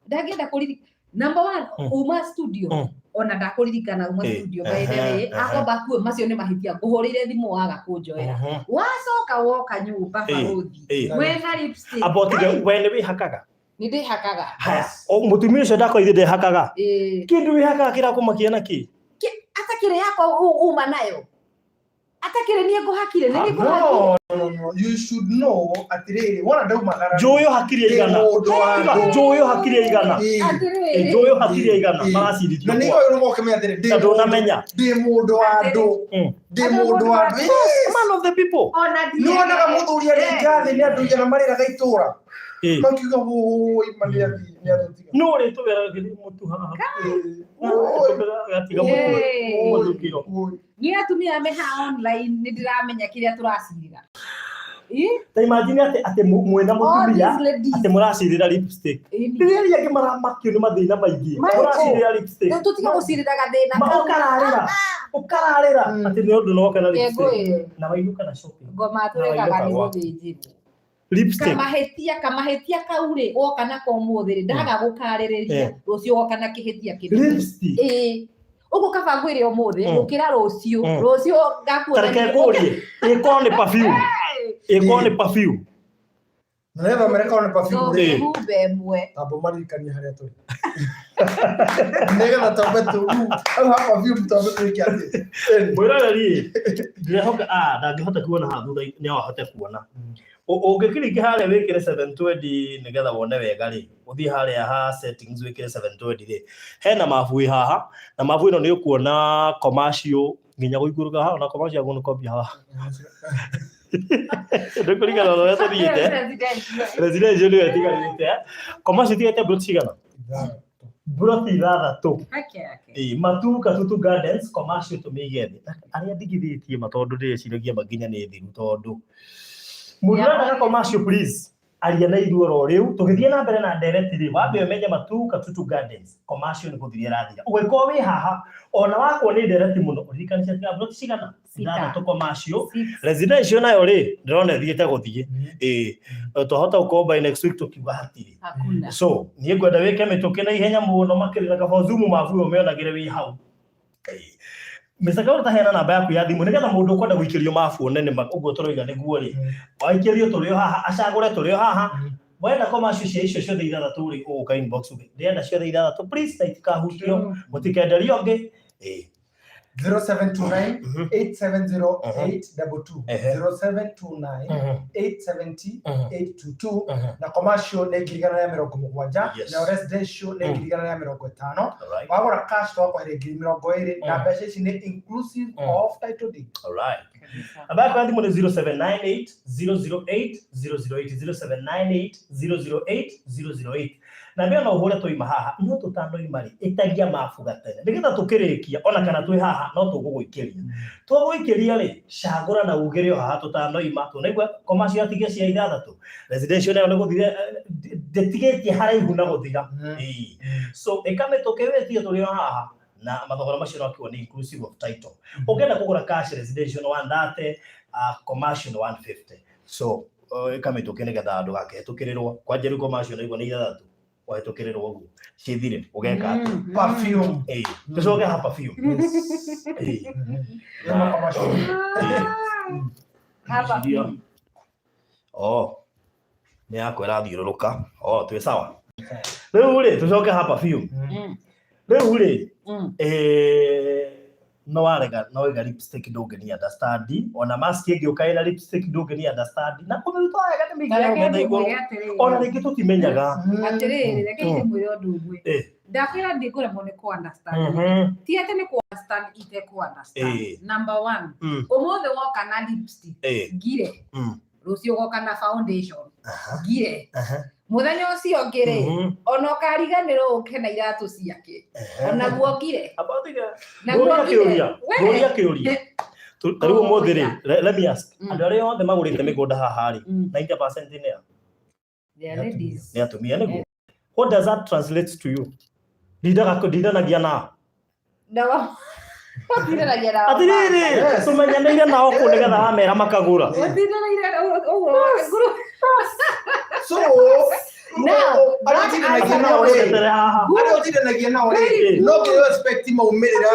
Ndangĩenda kũririkana. Number one, uma studio. Ona ndakũririkana uma studio by the way, akwamba akue macio nĩ mahĩtia ngũhũrĩire thimũ waga kũnjoera. Wacoka woka nyũmba barũthi wĩna lipstick. Amba ũtige we nĩ wĩhakaga? Nĩ ndĩhakaga. Haya, mũtumia ũcio ndakorire ndehakaga. Kĩndũ wĩhakaga kĩrakũmakia nakĩ? Atakĩrĩ yakwa uma nayo. Atakĩrĩ niĩ ngũhakire, nĩ niĩ ngũhakire. No, no, no. You should know atĩrĩrĩ, wona ndaumagara. Njũĩ ũhakirie igana. Njũĩ ũhakirie igana. Njũĩ ũhakirie igana. Maracirithio. Na nĩ ũyũ ũroka ũkĩmenya atĩrĩ, ndĩ ndũnamenya. Ndĩ mũndũ wa andũ. Ndĩ mũndũ wa andũ. Man of the people. Nĩ wonaga mũthuri arĩ ngathĩ nĩ andũ igana marĩraga itũra. Makiuga wũi ma nĩ athiĩ nĩ atũtiga. No rĩ tũgeraga mũtu haha. Gatiga mũtu. Niĩ atumia me haha online nĩ ndĩramenya kĩrĩa tũracirĩra. Ta imagine atĩ atĩ mwĩna mũtumia atĩ mũracirĩra lipstick. Rĩrĩa arĩa angĩ maramakio nĩ mathĩna maingĩ. Mũracirĩra lipstick. Tũtige gũcirĩra gathĩna kau. Ũkararĩra. Ũkararĩra atĩ nĩ ũndũ no kana lipstick. Na wainũka na shopping. Ngoma tũrekaga nĩ gũthĩnjĩrwo. Lipstick. Kamahĩtia kau rĩ woka nako ũmũthĩ rĩ ndaga gũkarĩrĩria rũciũ woka na kĩhĩtia kĩnene. Lipstick. Ĩĩ. Ũguo kaba ngwĩre ũmũthĩ gũkĩra rũciũ. Rũciũ ngakuona. Tareke ngũrie, ĩkorwo nĩ perfume. Ĩkorwo nĩ perfume. Na nĩgetha ũmenye korwo nĩ perfume rĩ. Tũngĩhumba ĩmwe. Tamba ũmaririkanie harĩa tũrĩ. Nĩgetha twambe rĩu hau ha perfume twambe twĩke atĩ. Mwĩroreri, ndirehoka ndangĩhota kuona haha thutha, no ahote kuona. Ũngĩkiriki harĩa wĩkĩre 720 nĩgetha wone wega rĩ, ũthiĩ harĩa ha settings wĩkĩre 720 rĩ, hena mabu ĩ haha, na mabu ĩno nĩ ũkuona commercial nginya gũikũrũka haha, na commercial gũnĩkombia haha. Ndĩkũringana na ũrĩa tũthiĩte. Residential nĩyo ĩtigarĩte. Commercial ĩtigarĩte mburoti cigana? Mburoti ithathatũ. Peke yake. Ĩĩ, Matuu Katutu Gardens commercial tũmĩige thĩ. Arĩa ndigithĩtie ma tondũ ndĩreciragia ma nginya nĩ thiru tondũ mũndũ ũrendaga commercial, please aria na ithuĩ oro rĩu tũgĩthiĩ na mbere na ndereti rĩ, wambe ũmenye Matuu Katutu Gardens commercial nĩ gũthiĩ ĩrathira. Ũgĩkorwo wĩ haha ona wakwo nĩ ndereti mũno, ũririkane ciatiga mburoti cigana? Sita. Ithathatũ commercial. Six. Residential nayo rĩ, ndĩrona ĩthiĩte gũthiĩ. Ĩĩ, twahota gũkorwo by next week tũkiuga hatirĩ. Hakuna. So niĩ ngwenda wĩke mĩtũkĩ na ihenya mũno makĩria, na kaba Zoom mabu ĩyo mĩonagĩre wĩ hau. Mr. Kaũra, taheana namba yaku ya thimũ nĩgetha mũndũ ũkwenda gũikĩrio mabu one nĩ ũguo tũroiga nĩguo rĩ, waikĩrio tũrĩ o haha, acagũre tũrĩ o haha. Wenda commercial cia icio ciothe ithathatũ rĩ, ũgũka inbox uge ndĩrenda ciothe ithathatũ please, na itikahutio, mũtikenderio ũngĩ. Ĩĩ. 0729 870 822. 0729 870 822. Na commercial nĩ 1,070. Nayo residential nĩ 150,000. Wagũra cash twakwaheria 20,000, na mbeca ici nĩ inclusive of title deed. Alright. Kabisa. Namba yakwa ya thimũ nĩ 0798 008 008, 0798 008 008. Na mbĩa no ũhũre twaima haha, no tũtanoima rĩ, ĩtagia mabu gatene nĩgetha tũkĩrĩkia, ona kana twĩ haha no tũgũgũikĩria. Twagũikĩria rĩ, cagũra na ugĩre o haha tũtanoima. Tũnaigua commercial atigia cia ithathatũ, residential nayo nĩ gũthira, ndĩtigĩtie haraihu na gũthira. Ĩĩ. So ĩka mĩtũkĩ wĩtie tũrĩ o haha, na mathogora macio no akiuga nĩ inclusive of title. Ũngĩenda kũgũra cash, residential nĩ 130, commercial nĩ 150. So ĩka mĩtũkĩ nĩgetha ndũgakĩhĩtũkĩrĩrwo. Kwanja rĩu commercial naigua nĩ ithathatũ, wahĩtũkĩrĩrwo ũguo cithire, ũgeka atĩa? Perfume. Ĩĩ, tũcoke ha perfume. Ĩĩ. Ĩno commercial. Hapa. Ngwĩciria- Oh, nĩ yakwa ĩrathiũrũrũka. Oh, twĩ sawa. Rĩu rĩ, tũcoke ha perfume. Rĩu rĩ, no warega no waiga lipstick ndũngĩni understand, ona mask ĩngĩũka ĩna lipstick ndũngĩni understand, na kũmĩruta wega nĩ mĩingĩ metha igũrũ, ona rĩngĩ tũtimenyaga. Atĩrĩrĩ, reke ndĩmwĩre ũndũ ũmwe. Ndakwĩra ndikũremwo nĩ kũ understand. Ti atĩ nĩ kũ understand ite kũ understand. Number one, ũmũthĩ woka na lipstick, ngire. Rũciũ ũgoka na foundation, ngire. Mũthenya ũcio ũngĩ rĩ, ona ũkariganĩrwo ũke na iratũ ciake, onaguo ngire. Amba ũtige. Naguo Ngũria ngire. kĩũria. We. Ngũria kĩũria. Ta rĩu ũmũthĩ rĩ, let me ask, andũ arĩa othe magũrĩte mĩgũnda haha rĩ, 90% nĩ a? They are ladies. Nĩ atumia nĩguo. What does that translate to you? Ndindaga ndindanagia na Nao ũtindanagia nao. Atĩrĩrĩ, tũmenyanĩire nao kũ nĩgetha wamera makagũra? Ũtindanĩire ũguo nguru. So Now, arĩa ũtindanagia nao rĩ, Wetere haha. arĩa ũtindanagia nao rĩ, no kĩo expect maumĩrĩra.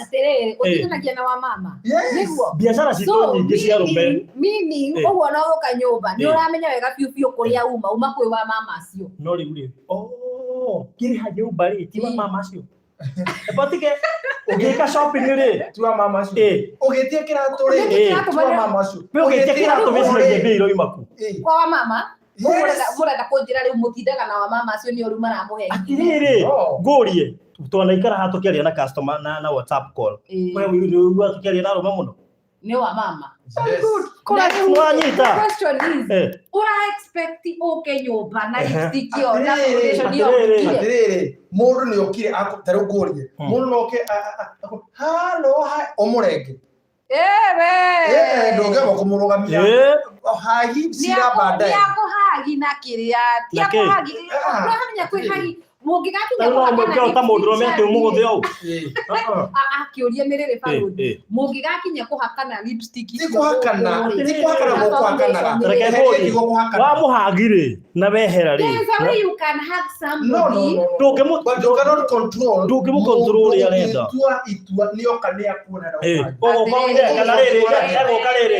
Atĩrĩrĩ, ũtindanagia na wa mama. Yes. Nĩguo. Biacara citũ So, nyingĩ cia arũme. meaning ũguo no gũka nyũmba nĩ ũramenya wega biũ biũ kũrĩa uma kwĩ wa mama acio. No rĩu rĩ, oh, ngĩrĩha nyũmba rĩ, ti wa mama acio. Batige ũgĩka shopping rĩ, Ti wa mama acio. Ũgĩtia kĩratũ rĩ, Ũgĩtia ti wa mama acio. We ũgĩtia kĩratũ wĩciragia mbia iroima kũ? Kwa wa mama. Yes. Mũrenda kũnjĩra rĩu mũtindaga na wa mama acio nĩ ũru maramũhe. Atĩrĩrĩ, No. ngũrie, twanaikara haha tũkĩaria na customer na WhatsApp call. We ũiguaga tũkĩaria na arũme mũno? Nĩ wa mama. Yes. Correct, nĩwanyita. Question is, ũra expect ũke nyũmba na lipstick ĩyo na Atĩrĩrĩ, foundation ĩyo atĩrĩrĩ, ũkire? Atĩrĩrĩ, mũndũ nĩ okire ta rĩu ngũrie, mũndũ no oke halo hi, ũmũrenge. Ewe. Ndũngĩamba kũmũrũgamia. Hagi cira baadaye. Nĩ akũhagi na kĩrĩa, ti Na kĩ? akũhagi. Ah. Ũramenya kwĩ hagi mũngĩgakinya Rĩu no kũhakana mwĩke o ta mũndũrũme atĩ ũmũgũthe ũũ. Akĩũria nĩ rĩrĩ barũthi, mũngĩgakinya kũhakana lipstick Ti kũhakana, ti kũhakana mũkũhakanaga. Reke Eheria ngũrie. kiugo kũhakana. Wamũhagi rĩ, na wehera rĩ, There's a way you can hug No, no, somebody. no, no. But you cannot control. Ndũngĩmũ-control ũrĩa arenda. Mũndũ ũngĩtua itua nĩ oka nĩ akuona na ũkanja. Ũgũka ũige kana rĩrĩ, egũka rĩrĩ,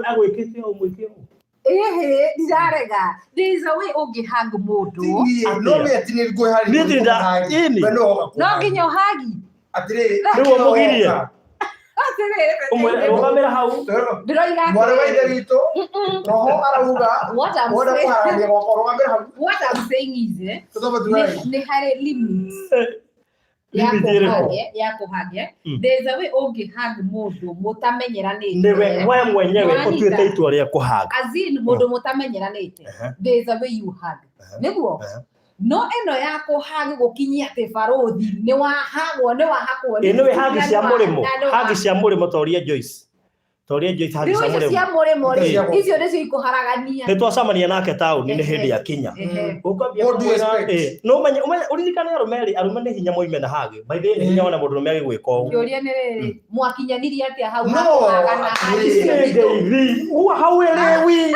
agwĩkĩte ũũ, mwĩke ũũ. Ĩhĩ, ndirarega. There is a way ũngĩhug mũndũ. Niĩ, no Atĩa? me ti nĩ ngwĩharĩria Niĩ ndirĩ nda- kũmũhagi. ĩni. We nĩwe woka No kũhagi. nginya ũhagi. Atĩrĩrĩ, Rĩu ũmũgirie? Atĩrĩrĩ, Ũmwĩre, rũgamĩra hau. ndĩroiga Mwarĩ wa ithe atĩrĩrĩ. witũ roho arauga What I'm wona saying- kũharania gwakwa rũgamĩra hau what I'm saying is, eh, tũthomo tugai nĩ harĩ limit ya Limit ĩrĩkũ? kũhage ya kũhage. There is a way ũngĩhug mũndũ mũtamenyeranĩte. Nĩwe we mwenyewe Nĩwanyita? ũtuĩte itua rĩa kũhanga. As in mũndũ mũtamenyeranĩte. There is a way you hug. Nĩguo? No ĩno ya kũhag gũkinyia atĩ barũthi nĩ wahagwo nĩ wahakwo Ĩ nĩwe hagi cia mũrĩmo, na nĩ wa- hagi cia mũrĩmo toria Joyce. Toria Joyce hagi Rĩu cia icio mũrĩmo. cia mũrĩmo rĩ, Ĩ. icio nĩcio ikũharagania. Nĩ twacemania nake taũni nĩ hĩndĩ ya kinya. Ehe. Ũkwambia What do you kũmwĩra, expect? ĩ, no ũmenye ũmenye ũririkane arũme rĩ, arũme nĩ hinya moime na hagi. By the way, nĩ hinya wona mũndũrũme agĩgwĩka ũguo. Kĩũria nĩ rĩrĩ, mwakinyanirie atĩa hau No, hakũhagana hagi atĩrĩrĩ. icio Ici nĩ nditũ? ngeithi. Ua, hau ĩrĩ wi.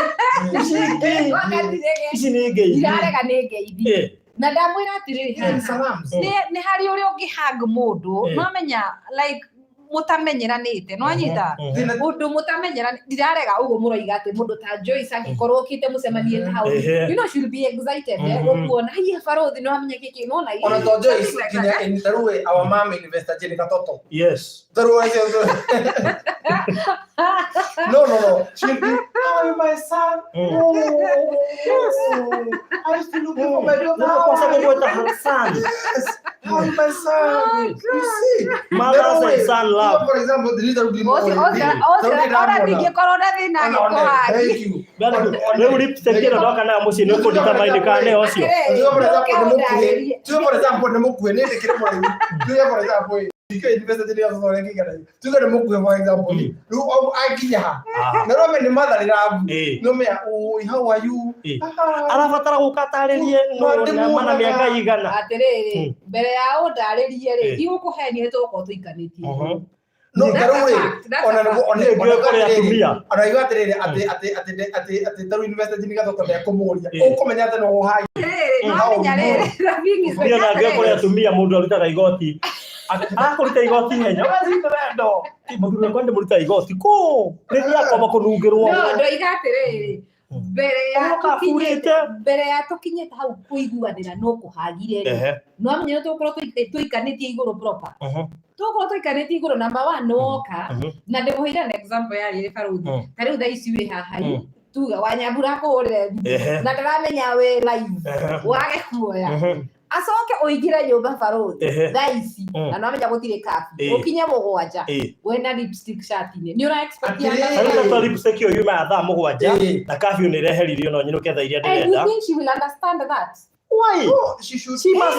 Ici ingĩ. Wagatirĩge. Ici nĩ ngeithi. Ndirarega nĩ ngeithi. Ĩ. Na ndamwĩra atĩrĩrĩ Even haha, salams. nĩ harĩ ũrĩa ũngĩhug mũndũ, Ĩ. nwamenya like mũtamenyeranĩte, nwanyita? Thĩna- Mũndũ mũtamenyeranĩte, ndirarega ũguo mũroiga atĩ mũndũ ta Joyce angĩkorwo okĩte mũcemanie ta hau, Ehe. you know she'll be excited, eh, gũkuona, haiya barũthi, nĩwamenya kĩkĩ, nĩwona ona ici. to Joyce Something like nginya that. in tarĩu ĩ, our mom investor Jane Katoto Yes. tarĩu acio no no no she'll be how are you my son? Oh, yes, I'm still looking for my daughter. Nĩ How kwanza are you? kũgweta son. Yes, how are you my son? You see. Mothers and son love. For example, the little green Ũcio- ũcio- ũcio- ona ndingĩkorwo na thĩna agĩkũhagi. Thank you. Rĩu lipstick ĩno ndoka nayo mũciĩ nĩ ũkũndita kana nĩ ũcio. Atĩrĩrĩ, Tuge for example ndũke nĩ mũkuhĩ. ũndarĩrie. Tuge for example nĩ mũkuhĩ nĩ ndĩkĩrĩ mũraihu. Tuge for example ĩ, ndikĩũĩ university nĩ yathutha ũrĩa kĩigana. Tuge nĩ mũkuhĩ for example. Rĩu akinya ha. Ah. Na rome nĩ motherly love. Ĩ. No mea, "Oi, how are you?" Ĩ. Ah. Arabatara gũka atarĩrie nũ na mana mĩaka igana. Atĩrĩrĩ, mbere ya ũndarĩrie rĩ, Ĩ. ndigũkũhenia nĩ tũgũkorwo tũikanĩtie. No That's tarĩu a ĩ, fact, that's a ona fact. nĩguo ona Nĩ ngĩũĩ kũrĩ atumia. ona iga atĩrĩrĩ atĩ atĩ atĩ atĩ atĩ tarĩu university nĩ Gatoto ndekũmũria. Ĩ. Ũkũmenya atĩ no ũhai. Atĩrĩrĩ, nĩwamenya rĩrĩ, the thing is, Niĩ ona ngĩũĩ kũrĩ atumia mũndũ arutaga igoti. Arakũruta igoti ihenya. Wacite wendo. Ti mũthuri wakwa ndĩmũrutaga igoti. Kũ? Rĩrĩa akwamba kũnungĩrwo. No, ndoiga atĩrĩrĩ, mbere ya Ũroka tũkinyĩte aburĩte. mbere ya tũkinyĩte hau kũiguanĩra no kũhagire rĩ, Ehe. nĩwamenya nĩ tũgũkorwo tũikanĩtie igũrũ proper. Tũgũkorwo tũikanĩtie igũrũ number one nĩ woka, na ndĩmũheire an example ya rĩrĩ barũthi. Ta rĩu thaa ici wĩ haha tuga Wanyambura akũhũrĩre thimũ na ndaramenya wĩ live, wage kuoya. Acoke ũingĩre nyũmba barũthi thaa ici na nĩwamenya gũtirĩ curfew, ũkinye 7 wena lipstick shati-inĩ, nĩ ũra expect Atĩrĩrĩ. Rĩu ta lipstick ĩyo yuma ya thaa 7 Ĩ. na curfew nĩ ĩreheririo no nyinũke thaa iria And you ndĩrenda. think she will understand that? Why? No, she should She must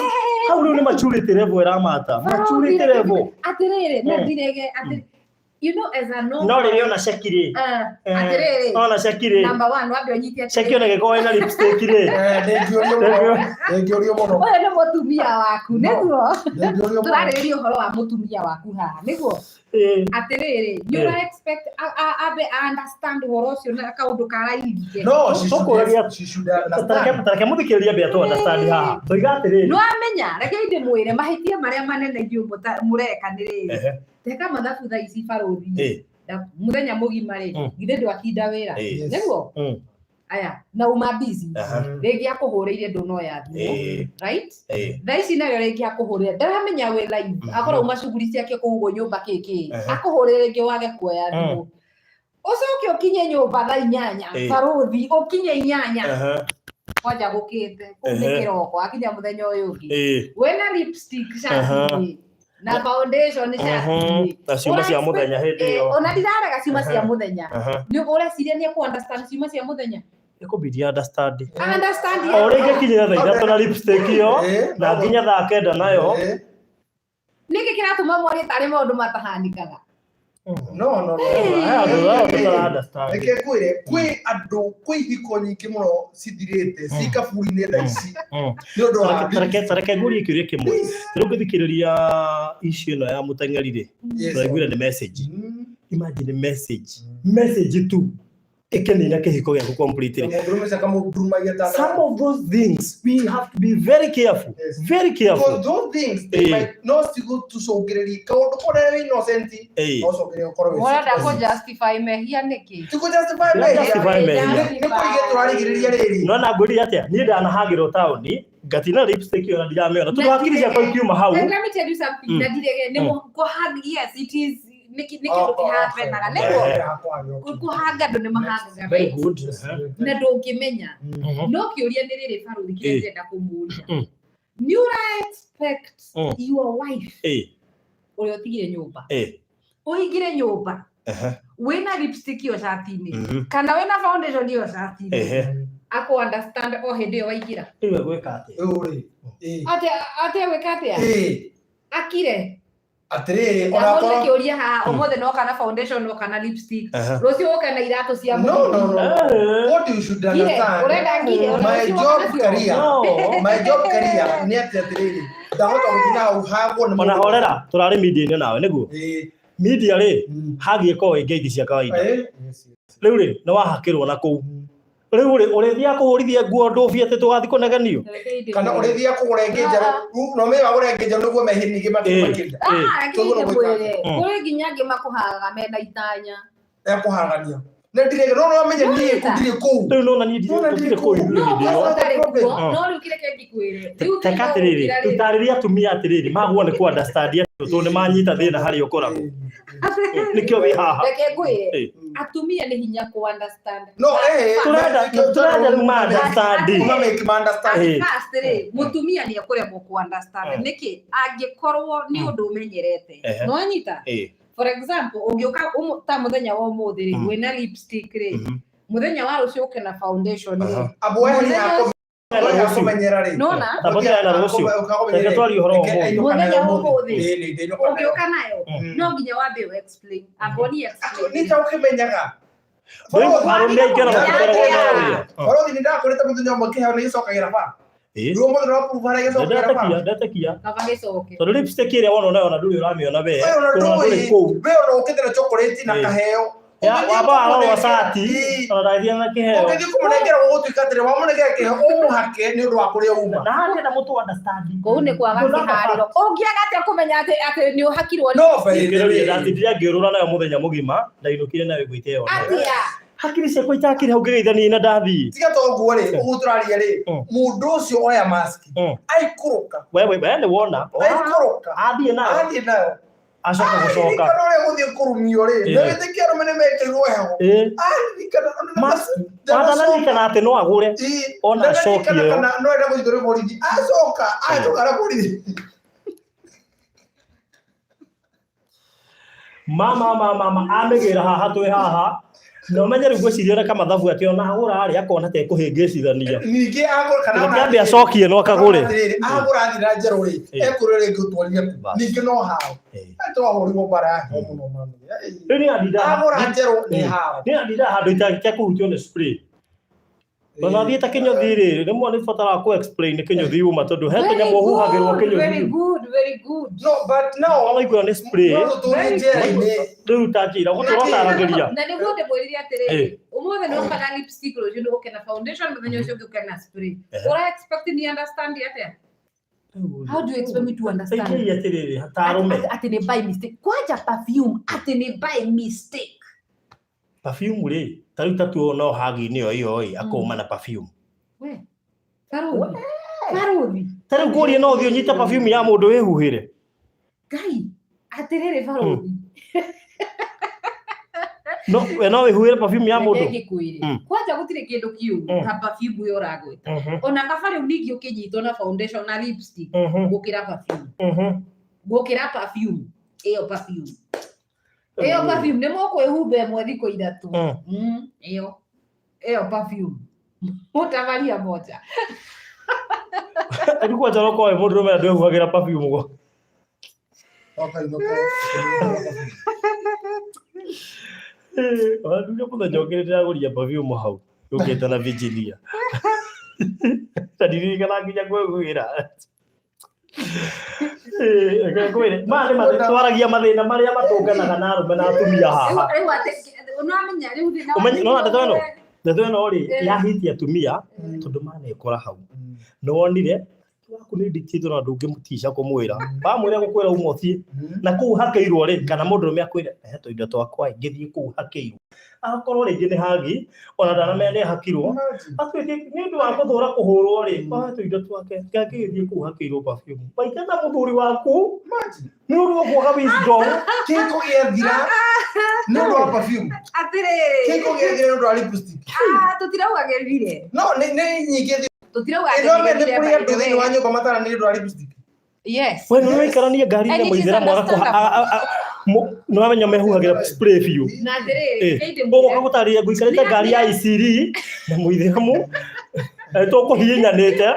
hau rĩu nĩ maturity level ĩramata. Maturity level. Atĩrĩrĩ, na ndirege atĩ you know as a No rĩrĩa ona ceki rĩ. Atĩrĩrĩ, Ona ceki rĩ. number one wambe ũnyite Ceki ona ĩgĩkorwo ĩna lipstick rĩ. Eh, ndĩngĩũrio mũno. Ndĩngĩũrio mũno. Ũyũ nĩ mũtumia waku nĩguo Ndĩngĩũrio mũno. tũrarĩrĩria ũhoro wa mũtumia waku haha nĩguo Ĩ. atĩrĩrĩ nĩ ũra expect ambe a understand ũhoro ũcio na kaũndũ karairike. No, she should, Tũkũragia- she should understand. Tareke mũthikĩrĩrie mbere tu understand haha. Toiga atĩrĩrĩ. Nĩwamenya reke ndĩmwĩre mahĩtia marĩa manene inyuĩ mũreka nĩ rĩrĩ, Ehe. teka mathabu thaa ici barũthi Ĩ. mũthenya mũgima rĩ, githĩ ndwatinda wĩra Ĩ. nĩguo aya na uma busy rĩngĩ akũhũrĩire ndũnoya thimũ, right? Thaa ici narĩo rĩngĩ akũhũrĩra ndaramenya wĩ live, akorwo uma cuguri ciake kũu ũguo nyũmba kĩkĩ, akũhũrĩre rĩngĩ wage kuoya thimũ, ũcoke ũkinye nyũmba thaa 8, barũthi ũkinye 8 kwanja gũkĩte kũu nĩ kĩroko akinya mũthenya ũyũ ũngĩ wĩna lipstick shati-inĩ na foundation shati-inĩ Na ciuma cia mũthenya hĩndĩ ĩyo. Ona ndirarega ciuma cia mũthenya, nĩ ũreciria nĩ ekũ understand ciuma cia mũthenya? Ĩkũbidi understand. Understand. O rĩngĩ kinyĩra thaa 3 na lipstick ĩyo na nginya thaa 9 nayo. Nĩkĩ kĩratũma mwarie tarĩ maũndũ matahanĩkaga? No, no, no. He andũ ao tũtara understand. Reke ngwĩre kwĩ andũ kwĩ ihiko nyingĩ mũno cithirĩte ci kaburi-inĩ thaa ici nĩ ũndũ wa Tareke ngũrie kĩũria kĩmwe. Rĩu ngĩthikĩrĩria issue ĩno ya mũteng'eri rĩ, Yes. tũraiguire nĩ message. Imagine message. Message tu. Ĩkĩnina kĩhiko gĩaku completely. Mũndũrũme ũcio akamũndurumagia ta Some of those things we have to be very careful. Very careful. Because those things they might no cigũtũcũngĩrĩrie kaũndũ kũrĩa wĩ innocent, no ũcũngĩrĩrie ũkorwo wĩ Ũrenda sick. kũ justify mehia nĩkĩ? Ti kũ justify mehia. Justify mehia. Nĩ kũrigĩrĩria tũrarigĩrĩria rĩrĩ. No na ngwĩrire atĩa, niĩ ndanahagĩrwo taũni ngatina lipstick ĩyo na ndiramĩona tondũ hakiri ciakwa ikiuma hau. And let me tell you something, na ndirege nĩ kũhang, yes, it is nĩ kĩndũ kĩhapenaga nĩguo kũhanga andũ nĩ mahangaga, Very right? good. Na ndũngĩmenya. No kĩũria nĩ rĩrĩ, barũthi, kĩrĩa ndĩrenda kũmũria, nĩ ũra expect your wife ũrĩa ũtigire nyũmba, ũhingire nyũmba wĩna lipstick ĩyo cati-inĩ kana wĩna foundation ĩyo cati-inĩ, akũ understand o hĩndĩ ĩyo waingĩra? Rĩu egwĩka atĩa? Rĩu rĩ, ĩ, Atĩa gwĩka atĩa? Ĩ, Akire. Atĩrĩrĩ, ona Ndahũrire akorwo kĩũria haha, ũmũthĩ noka na foundation, noka na lipstick, rũciũ ũke na iratũ cia No, no, no. What you should Ngire, understand, ũrenda ngire, ona my rũciũ job woka nacio. career, No. my job career nĩ atĩ atĩrĩrĩ, ndahota gũthiĩ na hau hagwo nĩ Ona mũndũ. horera, tũrarĩ media-inĩ nawe nĩguo. Ĩ, Media rĩ, hagi ĩkoragwo ĩ ngeithi cia kawaida. Yes. Rĩu rĩ, nĩ wahakĩrwo na kũu. Rĩu rĩ, ũrĩthiaga kũhũrithia nguo ndũbi atĩ tũgathiĩ kũnegenio? Kana ũrĩthiaga kũgũra ĩngĩ njerũ, no ũmenye wagũra ĩngĩ njerũ nĩguo mehia ningĩ makĩria. Ah, reke Tũgũrũ ndĩmwĩre, gwĩka. kũrĩ nginya angĩ makũhagaga mena itanya. Ekũhagania. Nĩ ndirĩ, no no menye niĩ Nĩwanyita? ndirĩ kũu. Rĩu nona niĩ Nona ndirĩ ndirĩ kũu kũu. ithuĩ No hĩndĩ ĩyo. ũkorwo ũtarĩ Problem. kuo, no rĩu kĩreke ngĩkwĩre. Rĩu Teka thĩna atĩrĩrĩ, ũkĩra rĩ, tarĩria atumia atĩrĩrĩ, magwo nĩ kũ understand atĩ tondũ nĩ manyita thĩna harĩa ũkoragwo. Nĩkĩo wĩ haha. Reke ngwĩre, atumia nĩ hinya kũ understand. No, Tũrenda rĩu ma understand. Ma make ma understand. First rĩ, mũtumia nĩ ekũremwo kũ understand. Nĩkĩ? Angĩkorwo nĩ ũndũ ũmenyerete. Nĩwanyita? For example, ũngĩũka ta mũthenya wa ũmũthĩ rĩ, wĩna lipstick rĩ, mũthenya wa rũciũ ũke na foundation rĩ. Abo weherie Mũthenya hako kũmenyera rĩ. Nona? Tabotera na rũciũ. Reke twarie ũhoro wa ũmũthĩ. Mũthenya wa ũmũthĩ. Ũmũthĩ. Ũngĩũka nayo, no nginya wambe ũ explain. Abo ni explain. Nĩ ta ũkĩmenyaga. Rĩu arũme aingĩ ona matikoragwo na ũrĩa. Barothi nĩ ndakorete mũthenya ũmwe kĩheo nĩ gĩcokagĩra ba. Rĩu ũmũthĩ no prove harĩa gĩcokagĩra ba. Ndetekia, ndetekia. Kaba gĩcoke. Tondũ lipstick ĩrĩa wona nayo ona ndũrĩ ũramĩona we. We ona Tondũ ona ndũrĩ ndũĩ. kũu. We ona ũkĩte na chocolate na kaheo. Ya, Ũngĩthiĩ wamba warorwo kũmũnengera- cati, Ĩ. ona ndagĩthiĩ na kĩheo. Ũngĩthiĩ kũmũnengera gũgũtuĩka atĩrĩ wamũnengera kĩheo ũmũhake nĩ ũndũ wa kũrĩa uma. Na harĩa mũtũ understand. Kũu nĩ kwaga kĩharĩro. Ũngĩaga atĩa kũmenya atĩ nĩ ũhakirwo No by the Ngĩrũria way. ndatindire ngĩũrũra nayo mũthenya mũgima, ndainũkire nayo ĩgwĩte ĩyo. Atĩa? Hakiri ciakwa itakĩrĩ hau ngĩgeithania na ndathiĩ. Tiga to ũguo rĩ, ũguo tũraria rĩ, mũndũ ũcio oya maski aikũrũka. We nĩ wona. Aikũrũka. Athiĩ nayo. Athiĩ nayo. Acoka gũcoka. Aririkana ũrĩa gũthiĩ kũrumio rĩ, na wĩtĩkie arũme nĩ mekĩrirwo heho. Aririkana Ndanaririkana atĩ no agũre ona acokie ĩyo. Kana no enda gũthiĩ kũrĩ borithi. Acoka, acoka na borithi. Mama mama mama amĩgĩra haha twĩ haha. Na ũmenye rĩu ngwĩciria ũrĩa kamathabu atĩ ona agũra rĩ akona ta ekũhĩngĩcithania. Ningĩ agũra kana Reke ambe acokie no akagũre. Atĩrĩrĩ, agũra athiĩ na njerũ rĩ, ekũrĩa rĩngĩ ũtwarire kũ? Ningĩ no hao. Twahũrirwo mbara ya heho mũno mami. Rĩu nĩ andinda Agũra njerũ nĩ hao. Nĩ andinda handũ itekũhutio nĩ spray. Ona thiĩte kĩnyũthi rĩ, rĩmwe nĩ bataraga kũ explain kĩnyũthi uma tondũ he tũnyamũ ũhuhagĩrwo Very kĩnyũthi. good, very good. No, but now Ũraigua nĩ spray. No tũtũrie njera-inĩ. Rĩu ta njĩra gũtũra ũtaragĩria. Na nĩguo ndĩmwĩrire atĩrĩrĩ, ũmũthĩ nĩ ũka na lipstick, rũciũ nĩ ũke na foundation, mũthenya ũcio ũngĩ ũke na spray. Ũra expect ni understand atĩa? How do you expect me to understand? Teithĩrĩria atĩrĩrĩ, ta arũme. Atĩ nĩ by mistake. Kwanja perfume, atĩ nĩ by mistake. Perfume rĩ, ta rĩu tatuo no hagi-inĩ ĩyo ĩyo ĩ, akauma na perfume. We. Baruthi. Baruthi. Ta rĩu ngũrie no ũthiĩ ũnyite perfume ya mũndũ wĩhuhĩre. Ngai, atĩrĩrĩ baruthi. No, we no wĩhuhĩre perfume ya mũndũ. Reke ngĩkwĩre. Kwanja gũtirĩ kĩndũ kĩũru ta perfume ĩyo ũragwĩta. Ona kaba rĩu ningĩ ũkĩnyitwo na foundation na lipstick gũkĩra perfume. Gũkĩra perfume. Ĩyo perfume. Ĩyo perfume nĩ mũkwĩhumba ĩmwe thikũ 3. Ĩyo. Ĩyo perfume. Mũtamaria moja. Rĩu kwanja ũrokorwo wĩ mũndũrũme na ndwĩhuhagĩra perfume gwa. Ona nduge mũthenya ũngĩ nĩndĩragũrire perfume hau yũkĩte na Virginia. Na ndirikana nginya kwĩhuhĩra. Reke ngwĩre, maya nĩ mathĩna, twaragia mathĩna marĩa matũnganaga na arũme na atumia haha. Rĩu atĩ Nĩwamenya rĩu thĩna wa Ũmenye- no, ndeto ĩno? Ndeto ĩno rĩ, Eh. yahitie atumia tondũ manekora hau. Nĩwonire waku nĩ dictator na ndũngĩmũtica kũmwĩra. Wamwĩra gũkwĩra uma ũthiĩ. Na kũu hakĩirwo rĩ, kana mũndũrũme akwĩre he tũindo twakwa ĩ, ngĩthiĩ kũu hakĩirwo. Akorwo rĩngĩ nĩ hagi, ona ndanamenya nĩ hakirwo. Atuĩke nĩ ũndũ wa gũthũra kũhũrwo rĩ, oe tũindo twake, ngangĩgĩthiĩ kũu hakĩirwo perfume. Waingata mũthuri waku nĩ ũndũ wa kwaga wisdom. Kĩhiko gĩathira nĩ ũndũ wa perfume. Atĩrĩrĩ. Kĩhiko gĩathira nĩ ũndũ wa lipstick. Ah, tũtirauga gĩthire. No nĩ nĩ nyingĩ Tũtirauga ĩno nĩ gĩthire, kũrĩ by andũ the thĩinĩ wa way. nyũmba mataranĩria nĩ ũndũ wa lipstick. Yes. We nĩ ũraikarania ngari-inĩ And it is mũithĩramu understandable. nĩ wamenya mehuhagĩra spray biũ. Na atĩrĩrĩ, Eh, reke ũgũka ndĩmwĩre. gũtarĩria ngũikarĩte ngari ya ICD na mũithĩramu tũkũhihinyanĩte.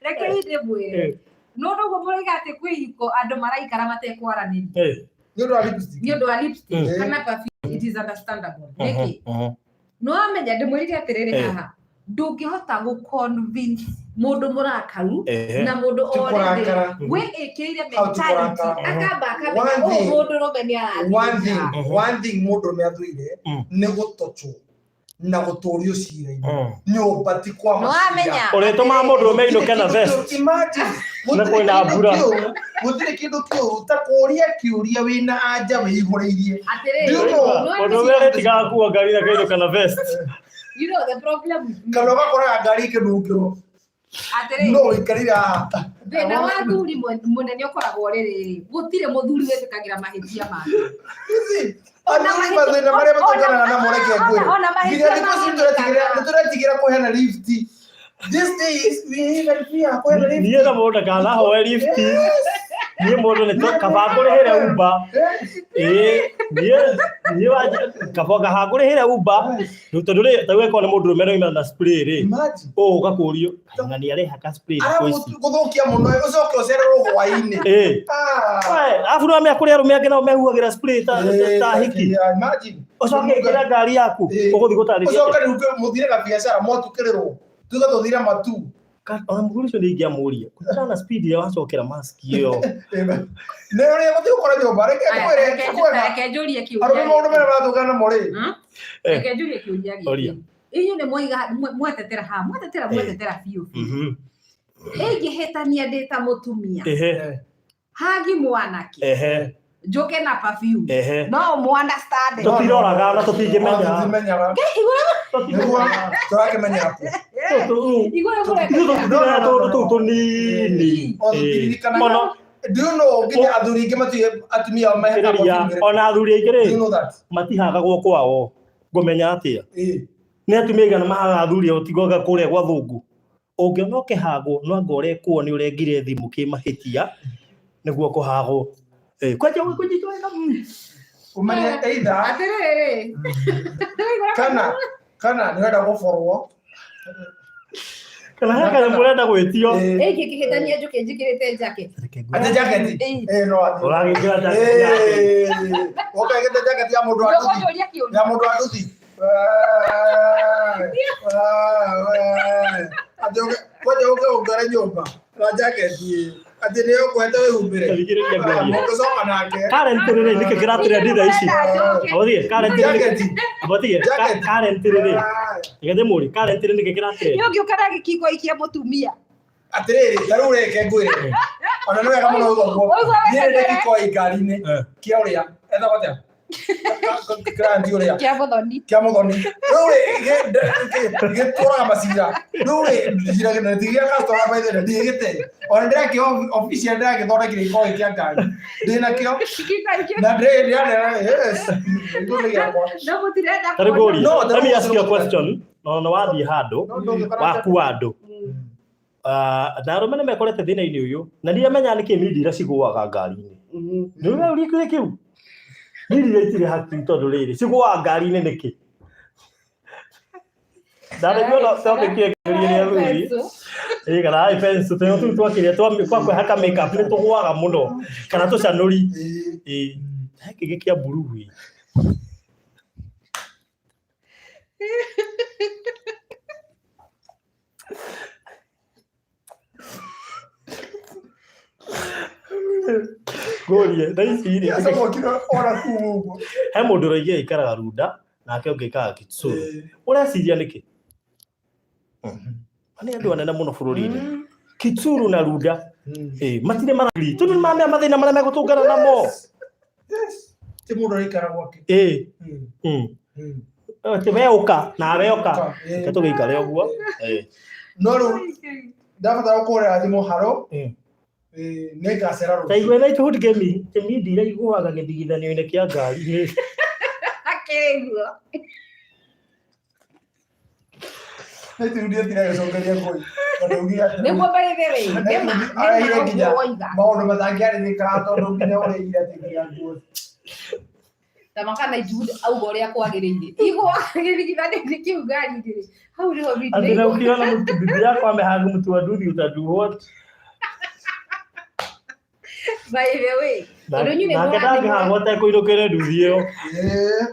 Reke ndĩmwĩre. No ũguo mũroiga atĩ kwĩ ihiko andũ maraikara matekwaranĩria. Nĩ ũndũ wa lipstick. Nĩ ũndũ wa lipstick kana perfume, it is understandable. Nĩkĩ? No amenya ndĩmwĩrire atĩrĩrĩ haha, ndũngĩhota gũ convince mũndũ mũrakaru na mũndũ Ti already kũrakara. wĩĩkĩrire Hau ti mentality kũrakara. akamba akamenya One ũyũ thing- mũndũrũme nĩ One thing, arathiĩ. one thing mũndũrũme athũire nĩ gũtochwo na gũtũrio cira-inĩ. Nyũmba ti kwa No macira. amenya. Ũrĩtũmaga mũndũrũme ainũke na vest. Imagine, Na gũtirĩ kwĩna kĩndũ mbura. kĩũru, gũtirĩ kĩndũ kĩũru ta kũũria kĩũria wĩna anja wĩihũrĩirie. Atĩrĩrĩ, Do you know? no Mũndũrũme arĩtigaga kuua ngari na akainũka na vest. You know the problem with me. Kana ũgakoraga ngari ĩkĩnungĩrwo. Atĩrĩrĩ, No ũikarire haha. Thĩna wa athuri mũnene ũkoragwo rĩrĩ, gũtirĩ mũthuri wĩtĩkagĩra mahĩtia make. You see, athuri mathĩna marĩa matũnganaga namo reke ngwĩre. Ona mahĩtia Nginya thikũ ici nĩtũretigĩra mahĩtanaga. nĩtũretigĩra kũheana lift. These days we even fear kũheana lift. Niĩ na mũndũ ndakanahoe lift. Niĩ mũndũ nĩ kaba ngũrĩhĩre Uber. Ĩĩ, niĩ kaba kaba ngũrĩhĩre Uber. Tondũ rĩ, ta rĩu angĩkorwo nĩ mũndũrũme ũrauma na spray rĩ, Imagine. ũgũka kũrio, kaĩ ng'ania arehaka spray thikũ ici. Aragũthũkia mũno ũcoke ũcererwo hwaĩ-inĩ. Ĩĩ. Ah. Arabu nĩwamenya kũrĩ arũme angĩ nao mehuhagĩra spray ta hiki. Yeah, imagine. Ũcoke ĩkĩra ngari yaku, ũgũthiĩ gũtarĩria. Ũcoke rĩu mũthire na biacara mwatukĩrĩrwo. Tuge tũthire matu. Ona mũthuri ũcio nĩ ingĩamũria, kũringana na speed ĩrĩa wacokera mask ĩyo. Nĩ ũrĩa gũthiĩ gũkora nyũmba reke ngwĩre Reke kwega. reke njũrie Arũme kĩũria. maũndũ marĩa maratũngana namo rĩ. Hmm? Reke njũrie kĩũria Ũria. gĩkĩ. Inyuĩ nĩ mwoiga mwetetera haha, mwetetera mwetetera biũ biũ. Ingĩhĩtania ndĩ ta mũtumia, hagi mwanake, njũke na perfume, no ũmũ understand. Tũtiroraga na tũtingĩmenya. Tũtimenyaga. Nĩguo tũrakĩmenya kũ. Igũrũ Ithuĩ tũtimenyaga tũũndũ tũu tũnini. O tũtiririkanaga. Mũno. Do you know nginya athuri aingĩ matiũĩ atumia ao mehakaga Thikĩrĩria, perfume ĩrĩkũ? ona athuri aingĩ Do rĩ, you know that? matihagagwo kwao. Ngũmenya atĩa? Ĩĩ. Nĩ atumia aigana mahaga athuri ao tigoga kũrĩa gwa thũngũ. Ũngĩona ũkĩhagwo no anga ũrekwo nĩ ũrengire thimũ kĩmahĩtia nĩguo kũhagwo. Kwanja kũnyitwo wega. Ũmenye either Atĩrĩrĩ. kana nĩ ũrenda gũborwo. Kana he kanyamũ ũrenda gwĩtio. Ingĩkĩhĩtania njũke njĩkĩrĩte jacket. Atĩ jacket? Ĩĩ no athiĩ. Ũragĩkĩra jacket yake. Ĩĩ. Ũkagĩte jacket ya mũndũ wa nduthi. Nĩũkũnjũria kĩũria. Ya mũndũ wa nduthi. Atĩ kwanja ũke ũngore nyũmba na jacket ĩ. Atĩ nĩ ũkwete wĩhumbĩre. Thikĩrĩria ngwarie. Mũngĩcoka nake. Current rĩ, nĩkĩ kĩratũrĩa thaa ici? Abothie, current rĩ, Jacket. abothie, Jacket. current rĩ, reke ndĩmũrie, current rĩ, nĩkĩ kĩratũrĩa? Nĩ ũngĩũka na gĩkingo ikia mũtumia. Atĩrĩrĩ, ta rĩu reke ngwĩre. Ona nĩ wega mũno ũguo. Ũigua Niĩ wega nĩ gĩkoi ngari-inĩ kĩa ũrĩa. Etagwo atĩa? Client ũrĩa. Kĩa mũthoni. Kĩa mũthoni. Rĩu rĩ, gĩtũraga macira. Rĩu rĩ, njira ti gĩa customer by the way, ndigĩte. Ona ndĩrakĩ official ndĩragĩthondekire gĩkoi kĩa ngari. Ndĩnakĩo. Gĩkingo ikia. Na ndĩrĩ yes. Gĩkoi nĩ gĩakwa. No mũtirenda Ta rĩu ngũrie, No, let me ask you a no, question. No, no wathiĩ handũ, No, ndũngĩkora wakua andũ. Na arũme nĩ mekorete thĩna-inĩ ũyũ, na ndiramenya nĩkĩ mindi iria cigũaga ngari-inĩ. Nĩ ũrĩa kĩũria kĩu? Mindi iria itirĩ haki tondũ rĩrĩ, cigũaga ngari-inĩ nĩkĩ? Ndarĩguo no topic ĩyo kĩũria nĩ athuri. Ĩĩ kana ai pencil tũnyamũ tũu twakĩrĩa twa kwĩhaka makeup nĩ tũgũaga mũno kana tũcanũri. Ĩĩ. He kĩngĩ kĩa blue ĩ. Ngũrie, thaa ici rĩ, Acomokire ona kuu ũguo. he mũndũ ũroigia aikaraga Runda nake ũngĩ aikaraga Kitsuru. Ũreciria nĩkĩ? Nĩ andũ anene mũno bũrũri-inĩ. Kitsuru na Runda. Matirĩ maragiri. Tondũ nĩ mamenya mathĩna marĩa megũtũngana namo. Yes. Ti mũndũ araikara gwake. Atĩ we ũka nawe ũka. Reke tũgĩikare ũguo. No rĩu ndabatara gũkũhũrĩra thimũ haro. Nĩ ngacera rũciũ. Ta igua Nighthood Gaming, kĩmindi iria igũaga gĩthigithanio-inĩ kĩa ngari nĩ Akĩrĩ guo. Nighthood ĩtiragĩcokeria ngũi. Tondũ augire atĩ Nĩguo by the way, nĩ ma nĩ ma Araire nginya ũguo woiga. maũndũ matangĩarĩrĩka tondũ nginya ũrĩire atĩ nginya nguo. Ta maka Nighthood auga ũrĩa kwagĩrĩire. Igwa gĩthigithanio-inĩ kĩu ngari-inĩ rĩ, hau nĩho Atĩ na midnight. ukiona mtu bibi yako amehag mtu wa nduthi utadu what? By the way, tondũ inyuĩ nĩ Nake mũra- ndangĩhagwo atekũinũkĩre nduthi ĩyo. Yes.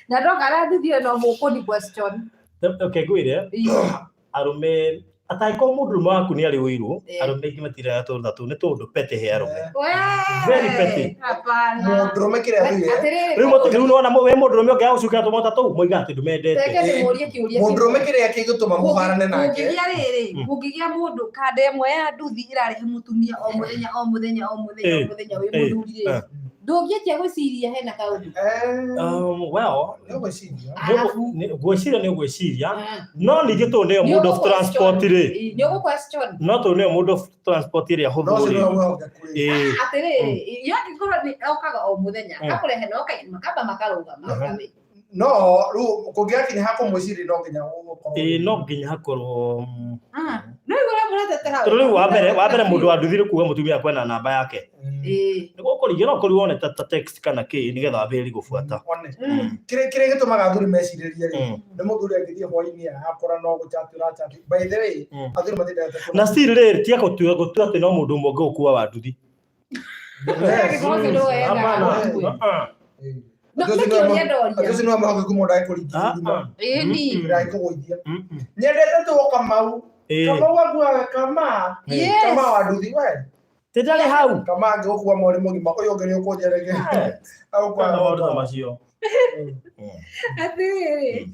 na ndoka na nduthi ĩyo no mũkũni question. Okay, ngwĩre arũme atangĩkorwo mũndũrũme waku nĩ arĩ ũiru, arũme aingĩ matiraga tũrũtha tũu nĩ tũndũ petty he arũme. Very petty. Hapana. Mũndũrũme kĩrĩa athire. Atĩrĩrĩ, Rĩu rĩu nĩwona we mũndũrũme ũngĩaga gũcukĩra tũmota tũu moigaga atĩ ndũmendete. reke ndĩmũrie kĩũria Mũndũrũme kĩrĩa kĩngĩtũma mũharane nake. Kũngĩgĩa rĩrĩ, kũngĩgĩa mũndũ kanda ĩmwe ya nduthi ĩrarehe mũtumia o mũthenya o mũthenya o mũthenya o mũthenya wĩ mũthuri rĩ, ndũngĩanjia gwĩciria hena kaũndũ. Well, Nĩ ũgwĩciria. Ngwĩciria nĩ ũgwĩciria no ningĩ tũũ nĩyo mode of transport rĩ Nĩ ũgũ question. no tũũ nĩyo mode of transport ĩrĩa No hũthũ ũcio rĩ nĩwe mwĩhokeku rĩ. Atĩrĩrĩ, yo angĩkorwo nĩ okaga o mũthenya, akũrehe na makamba makarũgama. No rĩu kũngĩgakinya hakũmwĩciria no nginya ũgũkorwo. Ĩĩ no nginya hakorwo No igũrũ mũratetera. Tondũ rĩu wa mbere mũndũ wa nduthi nĩ kuga mũtumia kwena namba yake. Nĩguo ũkũringio no ũkorirwo wone ta text kana kĩ nĩgetha wambĩrĩrie gũbuata. One. Kĩrĩa gĩtũmaga athuri mecirĩrie rĩ, nĩ mũthuri angĩthiĩ hwaĩ-inĩ akora no gũchat ũrachat. By the way, athuri matiendete kũrora. Na still rĩ tiga gũtua gũtua atĩ no mũndũ ũmwe ũngĩgũkua wa nduthi. Hapana. No, nĩ kĩũria ndoria. Ũcio nĩwe mwĩhokeku mũndũ agĩkũringithia. Ĩni. Ndagĩkũgũithia. Nyendete tu Kamau. Kamau akuaga kama. Yes. Kama wa nduthi we. Ti ndarĩ hau. Kama angĩgũkua mweri mũgima ũyũ ũngĩ nĩ ũkũnjia rĩngĩ. Agũkua Maũndũ ta macio. Atĩrĩrĩ.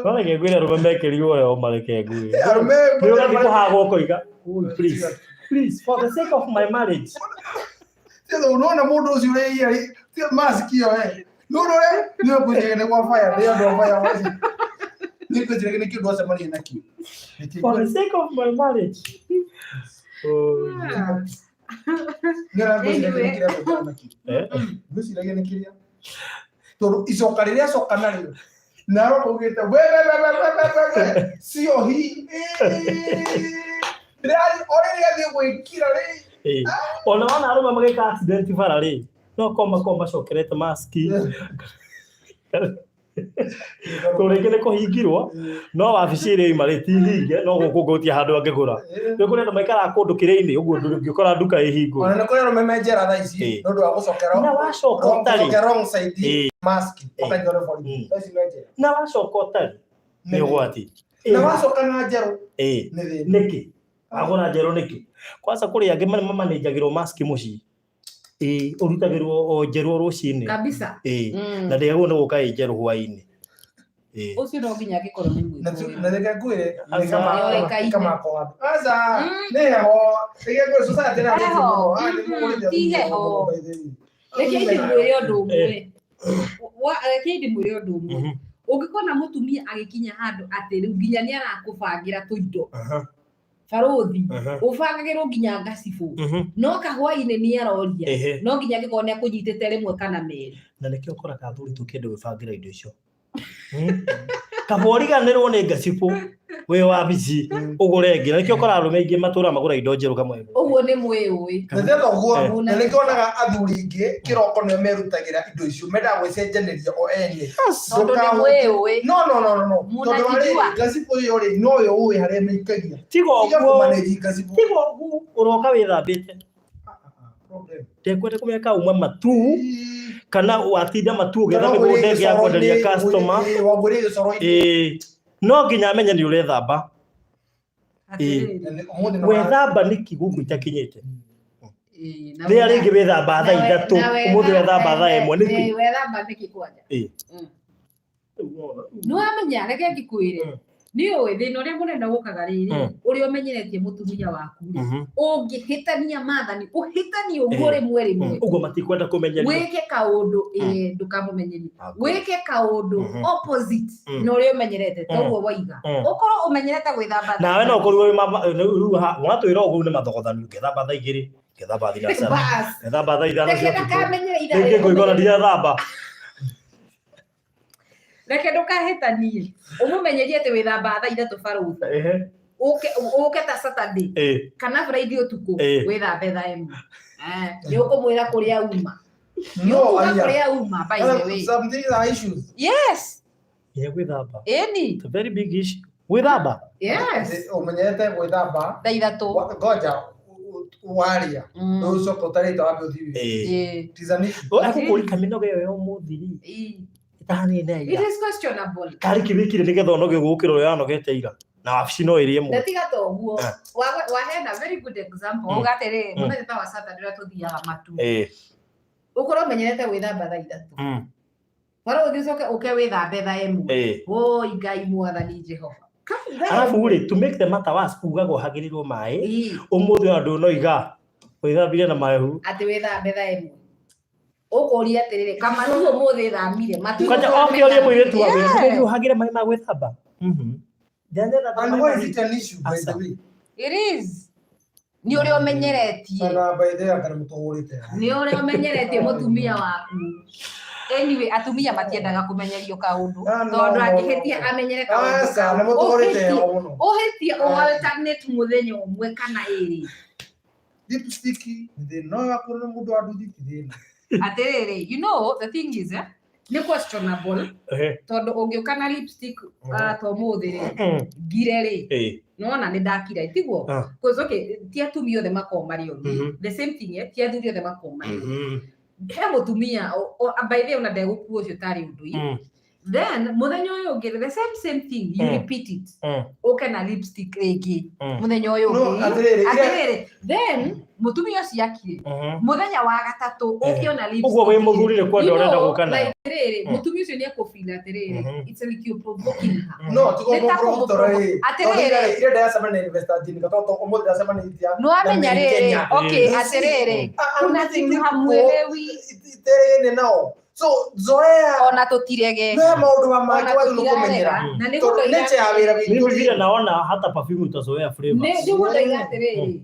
No reke ngwĩre arũme mekĩrirwo heho mareke ngwĩre. Arũme Nĩ ũgathiĩ kũhagwo ũkoiga, "Oh, please, please, for the sake of my marriage." Unaona mũndũ ũcio ũrĩa mask ĩyo we. Nĩ ũrĩa nĩ ũkwĩnjĩra nĩ gwa fire, nĩ ũndũ wa fire. Nĩ ngwĩciragia nĩ kĩndũ acemania nakĩo. For the sake of my marriage. Oh, Nĩ ũrĩa ngwĩciragia nĩ kĩrĩa acemania nakĩo. Ngwĩciragia nĩ kĩrĩa. Tondũ icoka rĩrĩa acoka narĩo naroka ugĩte we we we we we we we sio hi. O rĩrĩa athiĩ gwĩkira rĩ. Ona wona arũme magĩka accident bara rĩ, no korwo makorwo macokerete maski. Tondũ rĩngĩ nĩ kũhingirwo, no wabici ĩrĩa yoima rĩ ti hinge, no gũkũ gũtirĩ handũ angĩgũra. Rĩu kũrĩ andũ maikaraga kũndũ kĩrĩinĩ ũguo ndũngĩkora nduka ĩhingũre. Ona nĩ kũrĩ arũme me njera thaa ici nĩ ũndũ wa gũcokera Na wacoka ũtarĩ. gũcokera wrong side mask ũkaigua nĩ borithi. Thaa ici me njera. Na wacoka ũtarĩ nĩ ũgwati. Na wacoka na njerũ nĩ thĩna. Nĩkĩ? Wagũra njerũ nĩkĩ? Kwanza kũrĩ angĩ mamanĩnjagĩrwo mask mũciĩ. Ũrutagĩrwo o njerũ o rũcinĩ. Kabisa. Na ndĩagĩrĩirwo nĩ gũka ĩ njerũ hwaĩ-inĩ. Ũcio no nginya angĩkorwo nĩ mwĩkũĩrwo. Na reke ngwĩre Nĩoĩkaine. kamako handũ. Aca nĩ heho. Reke ngwĩre society ĩno Heho. Ti heho. Reke ndĩmwĩre ũndũ ũmwe. Reke ndĩmwĩre ũndũ ũmwe. Ũngĩkona mũtumia agĩkinya handũ atĩ rĩu nginya nĩ arakũbangĩra tũindo. Barũthi ũbangagĩrwo nginya ngacibũ no kahwainĩ nĩ aroria no nginya angĩkorwo nĩ akũnyitĩte rĩmwe kana merĩ. Na nĩkĩo ũkoraga athuri tũkĩenda gwĩbangĩra indo icio. Kaba ũriganĩrwo nĩ ngacibũ wĩ wabici ũgũre ĩngĩ. Na nĩkĩo ũkoraga arũme aingĩ matũraga magũra indo njerũ kamwe. Ũguo nĩ mwĩũĩ. Na ti ũguo, na nĩkĩo wonaga athuri aingĩ kĩroko nĩo merutagĩra indo icio mendaga gwĩcenjanĩria o ene. Tondũ nĩ mwĩũĩ. No no no no. Tondũ harĩ ngacibũ ĩyo rĩ noyo ũĩ harĩa mĩikagia. Tiga Tiga ũguo. kũmanĩji ngacibũ. Tiga ũguo ũroka wĩthambĩte. Ndekwenda kũmenya kauma matu kana watinda matu ũgĩetha mĩgũnda ĩngĩ ya kwenderia customer. Wangũrĩe gĩcoro-inĩ. No nginya amenye nĩ ũrethamba. Atĩrĩrĩ. Ũmũthĩ nĩ Wethamba nĩkĩ gũkũ itakinyĩte? Ĩĩ, na Rĩrĩa wetha- rĩngĩ wĩthamba thaa na we- 3, na wetha- ũmũthĩ wethamba thaa 1 nĩkĩ? Ĩĩ, wethamba nĩkĩ kwanja? Nĩ wamenya, reke ngĩkwĩre, nĩ ũĩ thĩna ũrĩa mũnene ũkaga rĩrĩ, ũrĩa ũmenyeretie mũtumia waku rĩ, ũngĩhĩtania mathani, ũhĩtanie ũguo rĩmwe rĩmwe, Ũguo matikwenda kũmenyerio. Wĩke kaũndũ, ĩĩ, ndũkamũmenyerie, wĩke kaũndũ opposite na ũrĩa ũmenyerete, toguo waiga, ũkorwo ũmenyerete gwĩthamba thaa Nawe no 3. ũkorirwo wĩ rĩu watwĩra ũguo nĩ mathogothani, ngethamba thaa 2, ngethamba thinacara, Bas. ngethamba thaa 5 Reke cia ũtukũ. ndakamenyere ithaa Rĩngĩ rĩrĩa ngũigua ona ũmenyerete. ndirathamba. Reke ndũkahĩtanie, ũmũmenyerie atĩ wĩthamba thaa 3, barũthi, ũke ũke ta Saturday kana Friday ũtukũ, wĩthambe thaa 1. Nĩ ũkũmwĩra kũrĩa uma. Nĩ No, ũkuga aya. kũrĩa uma, by the way. Some things are issues. Yes. Nginya gwĩthamba. Ĩni. It's a very big issue. Gwĩthamba. Yes. Ũmenyerete gwĩthamba Thaa 3. Ngoja waria ũcoka ũtarĩte wambe ũthiĩ wĩra. It is an issue. Egũkũria kamĩnoga ĩyo ya ũmũthĩ rĩ, ĩtahanĩte It ira. is questionable. Karĩ kĩ wĩkire nĩgetha ũnoge gũkĩra ũrĩa wanogete ira? Na wabici no ĩrĩ ĩmwe. Na tiga ta ũguo, waheana very good example, uga atĩrĩrĩ, mũthenya ta wa Saturday ũrĩa tũthiaga matu, ũkorwo ũmenyerete gwĩthamba thaa 3, barũthi, ũcoke ũke wĩthambe thaa 1. Oi Ngai mwathani Jehova. Arabu rĩ, to make the matter worse, ugaga ũhagĩrĩrwo maĩ, ũmũthĩ ona ndũnoiga wĩthambire na mahehu. Atĩ wĩthambe thaa 1, ũkũria atĩrĩrĩ, kamatu ũmũthĩ thamire matu? Kwanja oke ũrie mũirĩtu wa wĩra, "Nĩ ũhagĩre maĩ ma gwĩthamba?" Mhm. Ndĩranetha And maĩ why is mahiũ. it an issue, by the Asa. way? It is nĩ ũrĩa ũmenyeretie. Na by the way, anga nĩ mũtũhũrĩte. Nĩ ũrĩa ũmenyeretie mũtumia waku. Anyway, atumia matiendaga kũmenyerio kaũndũ, Ah, no, tondũ no, angĩhĩtia no. amenyere kaũndũ Aca, nĩ kau. mũtũhũrĩte Ũhĩtie- mũno. Ũhĩtie ũ alternate mũthenya ũmwe kana ĩrĩ. Lipstick nĩ thĩna. No wakorwo nĩ mũndũ wa nduthi ti thĩna. Atĩrĩrĩ, you know the thing is, nĩ questionable, tondũ ũngĩũka na lipstick ta ũmũthĩ rĩ, ngire rĩ, nona nĩ ndakira, tiguo? 'Cause okay, ti atumia othe makoragwo marĩ oru. The same thing, ti athuri othe makoragwo marĩ oru. He mũtumia by the way, ona ndegũkua ũcio tarĩ ũndũ. Then mũthenya ũyũ ũngĩ, the same same thing, you repeat it, ũke na lipstick rĩngĩ mũthenya ũyũ No, ũngĩ. atĩrĩrĩ, Atĩrĩrĩ, then mũtumia ũcio akire, mũthenya wa gatatũ ũke ona lipstick. Ũguo wĩ mũthuri nĩ kwenda You ũrenda know, gũka nayo. like, atĩrĩrĩ, mũtumia ũcio nĩ ekũfeel atĩrĩrĩ, it's like you're provoking her. No, tigo Nĩ ta mũprovoke rĩ. Atĩrĩrĩ. Ira ndĩracemania na investor Jane Gatoto, ũmũthĩ ndĩracemania Nĩwamenya rĩrĩ, okay, atĩrĩrĩ, kuna kitu hamuelewi. Iterene nao. So zoea. Ona tũtirege. No maũndũ ma mangĩ Ona wagĩrĩirwo tũtirarega. kũmenyera. Na nĩguo Tondũ ndoiga nature ya wĩra Mimi witũ vile rĩ, naona hata perfume utazoea flavors. Nĩguo ndoiga atĩrĩrĩ,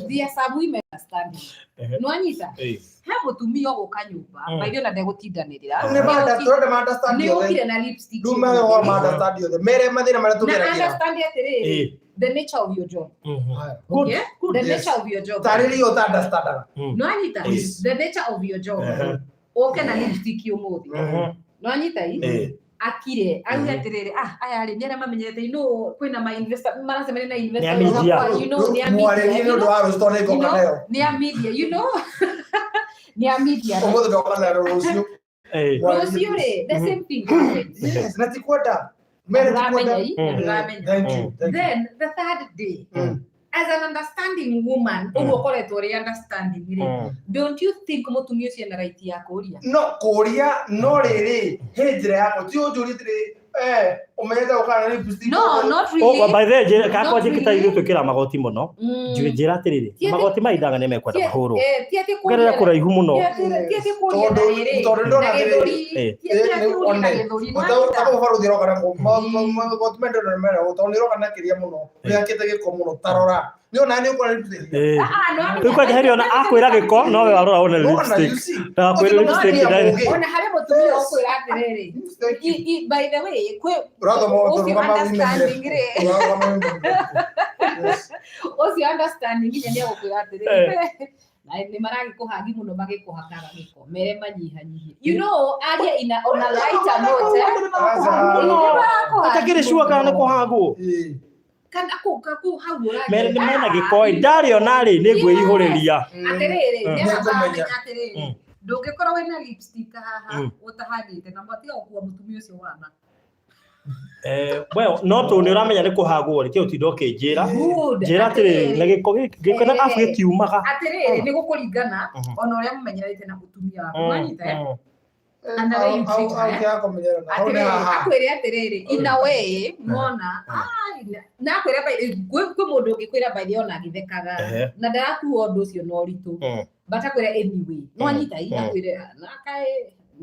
there are some women understanding. Nĩwanyita? He mũtumia ũgũka nyũmba, maitho na ndegũtindanĩrĩra. Nĩ tũrenda ma understand Nĩ othe. ũkire na lipstick Rĩu mere ũhoro ma understand othe. Mere mathĩna marĩa na tũgeragĩra. understand atĩrĩrĩ, the nature of your job. Haya. Good. Okay? Good. The Yes. nature of your job. Tarĩria ũta understandaga. Nĩwanyita? The nature of your job. Ũke na lipstick ũmũthĩ, nĩwanyita i? Akire auge atĩrĩrĩ, ah, aya rĩ, nĩ arĩa mamenyerete, you know, kwĩna ma investor maracemania na investor Nĩ a media. wakwa, you know, nĩ a media, Mwarĩrie nĩ you ũndũ know, wa rũciũ tondũ you nĩngoka know, nayo. nĩ a media, you know, nĩ a media. Ũmũthĩ ndoka nayo rũciũ. Rũciũ rĩ, the same thing happens. Yes, na ti kwenda. Mere ti kwenda. Ndũramenya i, ndũramenya. Thank you. Thank you. Then the third day, as an understanding woman, ũguo ũkoretwo ũrĩ understanding rĩ, don't you think mũtumia ũcio ena right ya kũria? No kũria, no rĩrĩ he njĩra yakwa ti ũnjũrie atĩrĩ, ũmenyete gũkana na lipstick. No, not Oh, really. by the way, kakwa Not njĩkĩta really. ithuĩ twĩkĩra magoti mũno. Njĩra atĩrĩrĩ, magoti ma ithanga nĩ mekwenda mahũrwo. Ti atĩ Ũkerera kũria kũraihu mũno. ti atĩ kũria na rĩrĩ Tondũ ndona na atĩrĩrĩ, gĩthũri, ti atĩ kũria na gĩthũri. Tako barũthi roka na magoti mendwo na mera tondũ nĩ roka na kĩrĩa mũno wĩhakĩte gĩko mũno tarora nĩ ona nĩ ũkora lipstick. Rĩu kwanja heri ona akwĩra gĩko no we warora wone Nona, lipstick. you see. Na akwĩra Ũcio nĩ lipstick mũtumia ndarĩ. mũũgĩ. Ona harĩ mũtumia ũkwĩra atĩrĩrĩ, Thank you. by the way, kwĩ Ũrathoma ũcio ũrũgama women rep. understanding rĩ, Ũrarũgama women rep. Yes. Ũcio understanding nginya nĩ egũkwĩra atĩrĩrĩ, na nĩ maragĩkũhagi mũno magĩkũhakaga gĩko, mere manyihanyihie, you know, aria ina on a lighter note. Aca. Ũtakĩrĩ sure kana nĩ kũhagwo. Kana kũ hau ũragia. Mere nĩ mena gĩko ĩ, ndarĩona rĩ, nĩ ngwĩihũrĩria. Atĩrĩrĩ, Nĩngũmenya. nĩamenya atĩrĩrĩ, ndũngĩkorwo wĩna lipstick haha ũtahagĩte na mwatiga gũkua mũtumia ũcio wana. Well, no tũ nĩ ũramenya nĩ kũhagwo rĩ, kĩu tinda ũkĩnjĩra. Good. Njĩra atĩrĩrĩ, na gĩko gĩkĩ, gĩko na Eh. gabu gĩkiumaga. Atĩrĩrĩ, nĩ gũkũringana ona ũrĩa mũmenyerete na mũtumia waku. Wanyita, eh? And the way you treat her. Atĩrĩrĩ, akwĩre atĩrĩrĩ, in a way, nĩwona, ah, na akwĩre kwĩ mũndũ ũngĩkwĩra by the way ona agĩthekaga, na ndarakua ũndũ ũcio na ũritũ, but akwĩre anyway, nĩwanyita, akwĩre, na kaĩ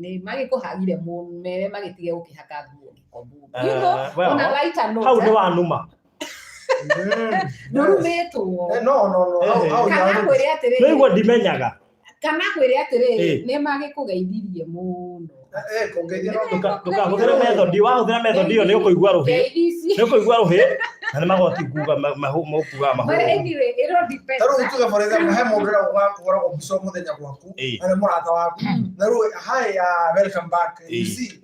nĩ magĩkũhagire mere magĩtige gũkĩhaka nguo gĩko mũno. You know, Well, on a lighter note, hau nĩ wanuma. Ndũrumĩtwo. No, no, no. Hau hau Kana akwĩre atĩrĩrĩ, Nĩ igua ndimenyaga. Kana akwĩre atĩrĩrĩ, nĩ magĩkũgeithirie mũno. Kũngeithia no Ndũkahũthĩre method, wahũthĩra method ĩyo nĩ ũkũigua rũhĩ. Ngeithi ici. Nĩ ũkũigua rũhĩ na nĩ magoti kuga makugaga But mahũrwo. anyway, it all depends. Ta rĩu tuge, for example, he mũndũ ũrĩa ũgakũhũragwo mbica o mũthenya gwaku na nĩ mũrata waku, na rĩu hi, welcome back, you see,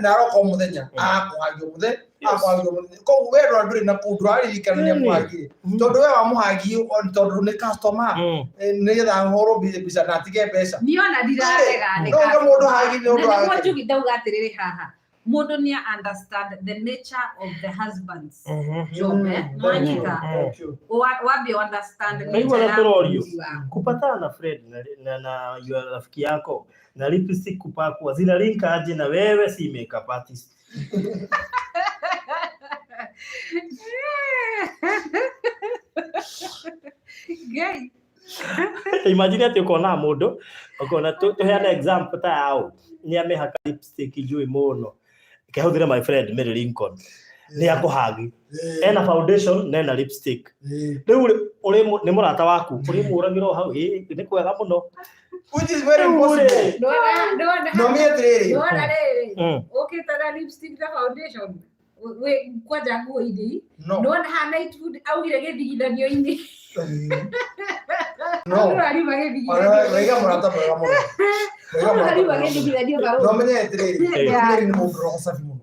na aroka o mũthenya, akũhagia mũthenya, akũhagia mũthenya, koguo we ndũrĩ na kũu ndũraririkana nĩ akũhagire, tondũ we wamũhagie tondũ nĩ customer, nĩgetha ahũrwo mbica na atige mbeca. Niĩ ona ndirarega nĩ No ũge mũndũ hagi nĩ ũndũ Na nĩguo wake. Njugi ndauga atĩrĩrĩ haha, mũndũ nĩ understand the nature of the husband's job, eh? Mwanyita? Thank you. Wambe understand Naigua nature ya tũrorio. mũthuri waku. Kupatana na Fred na your rafiki yako na lipstick kupakwa zina link aje na wewe si makeup artist? Ngai. Imagine atĩ ũkona mũndũ, ũkona tũheane example ta yao, nĩ amĩhaka lipstick njũĩ mũno, kehũthĩre my friend Mary Lincoln, nĩ akũhagi, ena foundation na ena lipstick. Rĩu rĩ, ũrĩ nĩ mũrata waku, ũrĩmũragĩra o hau, ĩ nĩ kwega mũno. Which is very Rĩu impossible. rĩ, Ndona No me atĩrĩrĩ, ndona rĩrĩ, ũkĩte na lipstick na foundation, kwanja nguo inĩ, no. ndona haha Night Food augire gĩthigithanio-inĩ. No. Ũrariuma gĩthigithanio. Waiga mũrata mwega mũno. Waiga mũrata Ũrariuma mwega mũno. gĩthigithanio No barũthi. menye atĩrĩrĩ, Mary nĩ mũndũ roho safi mũno.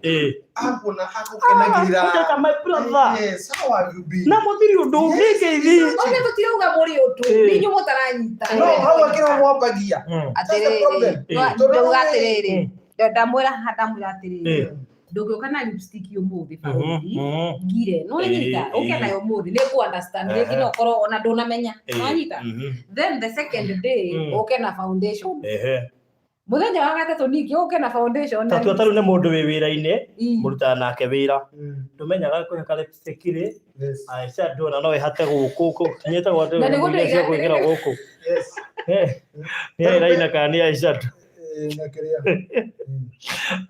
Akuona akũkenagĩrĩra. Ũteta my brother. Yes, how have you been? Na mũthiri ũndũ ũngĩngeithi. Ona tũtirauga mũrĩ ũndũ, nĩ inyuĩ mũtaranyita. No, hau akĩra mwambagia. That's the problem. Atĩrĩrĩ, ndauga atĩrĩrĩ, ndamwĩra haha, ndamwĩra atĩrĩrĩ, ndũngĩũka na lipstick ũmũthĩ barũthi ngire, nĩwanyita, ũke nayo ũmũthĩ nĩ kũ understand, rĩngĩ no ũkorwo ona ndũnamenya, nĩwanyita. Then the second day ũke na foundation, mũthenya wa gatatũ ningĩ ũke na foundation na Tatua tarĩu nĩ mũndũ wĩ wĩra-inĩ, mũrutaga nake wĩra, ndũmenyaga kũhaka lipstick rĩ, aica ndona no ĩhate gũkũ kinyĩte gwa Na nĩguo cia ndoiga gwĩkĩra gũkũ. Nĩ eyeliner kana nĩ eyeshadow? Na kĩrĩa.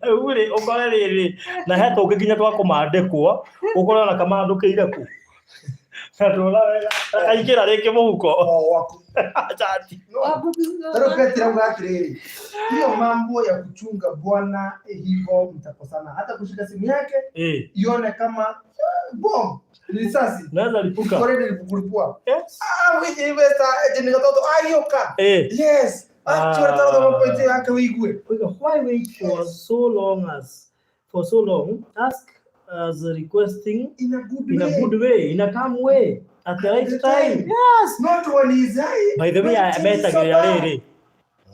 Rĩu rĩ, ũkore rĩrĩ na he tũngĩ nginya twa kũmandĩkwo, ũkore ona kamandũkĩire kũ na ndũona wega, gakaingĩra rĩngĩ mũhuko. O gwaku. Chati. No. Tarĩu Petero auga atĩrĩrĩ, hiyo mambo ya kuchunga bwana hivyo mtakosana, hata kushika simu yake ione kama bomb risasi Naweza lipuka. already kulipua. Yes. Ah, we investor agent gatoto agĩũka. Yes. Actually, taro point yake wĩigue. Why wait for so long as for so long? Ask as requesting In a good in a way. good way, in a calm way, at the right The time. time. Yes. Not when he's high. By the way, Not when he's metagĩrĩra sober. rĩrĩ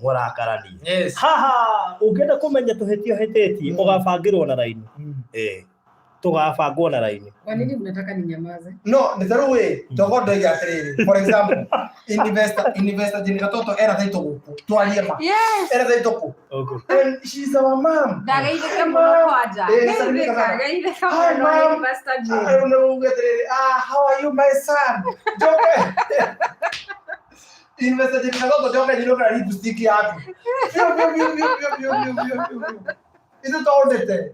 mũrakarania. Yes. Haha, ũngĩenda kũmenya tũhĩtio hĩtĩtie, ũgabangĩrwo na raini. Tũgabangwo na raini. Kwa nini mnataka ninyamaze? No, nĩ tarĩu ĩ, togo ndoiga atĩrĩrĩ, for example, investor Jane Gatoto ena title gũkũ, twarie ma. Yes. Ena title kũ? Ũguo. And she's our mom. Ndageithĩka mũno kwanja. Eh, salimika Geithĩka, sana. geithĩka Hi, mũno ma'am. Pastor Jane. Ah, unauga atĩrĩrĩ, ah, how are you my son? Njoke. Investor Jane Gatoto njoke nyinũka na lipstick yaku. Biũ, biũ, biũ, biũ, biũ, biũ, biũ, biũ, biũ, biũ. Ithuĩ tondete.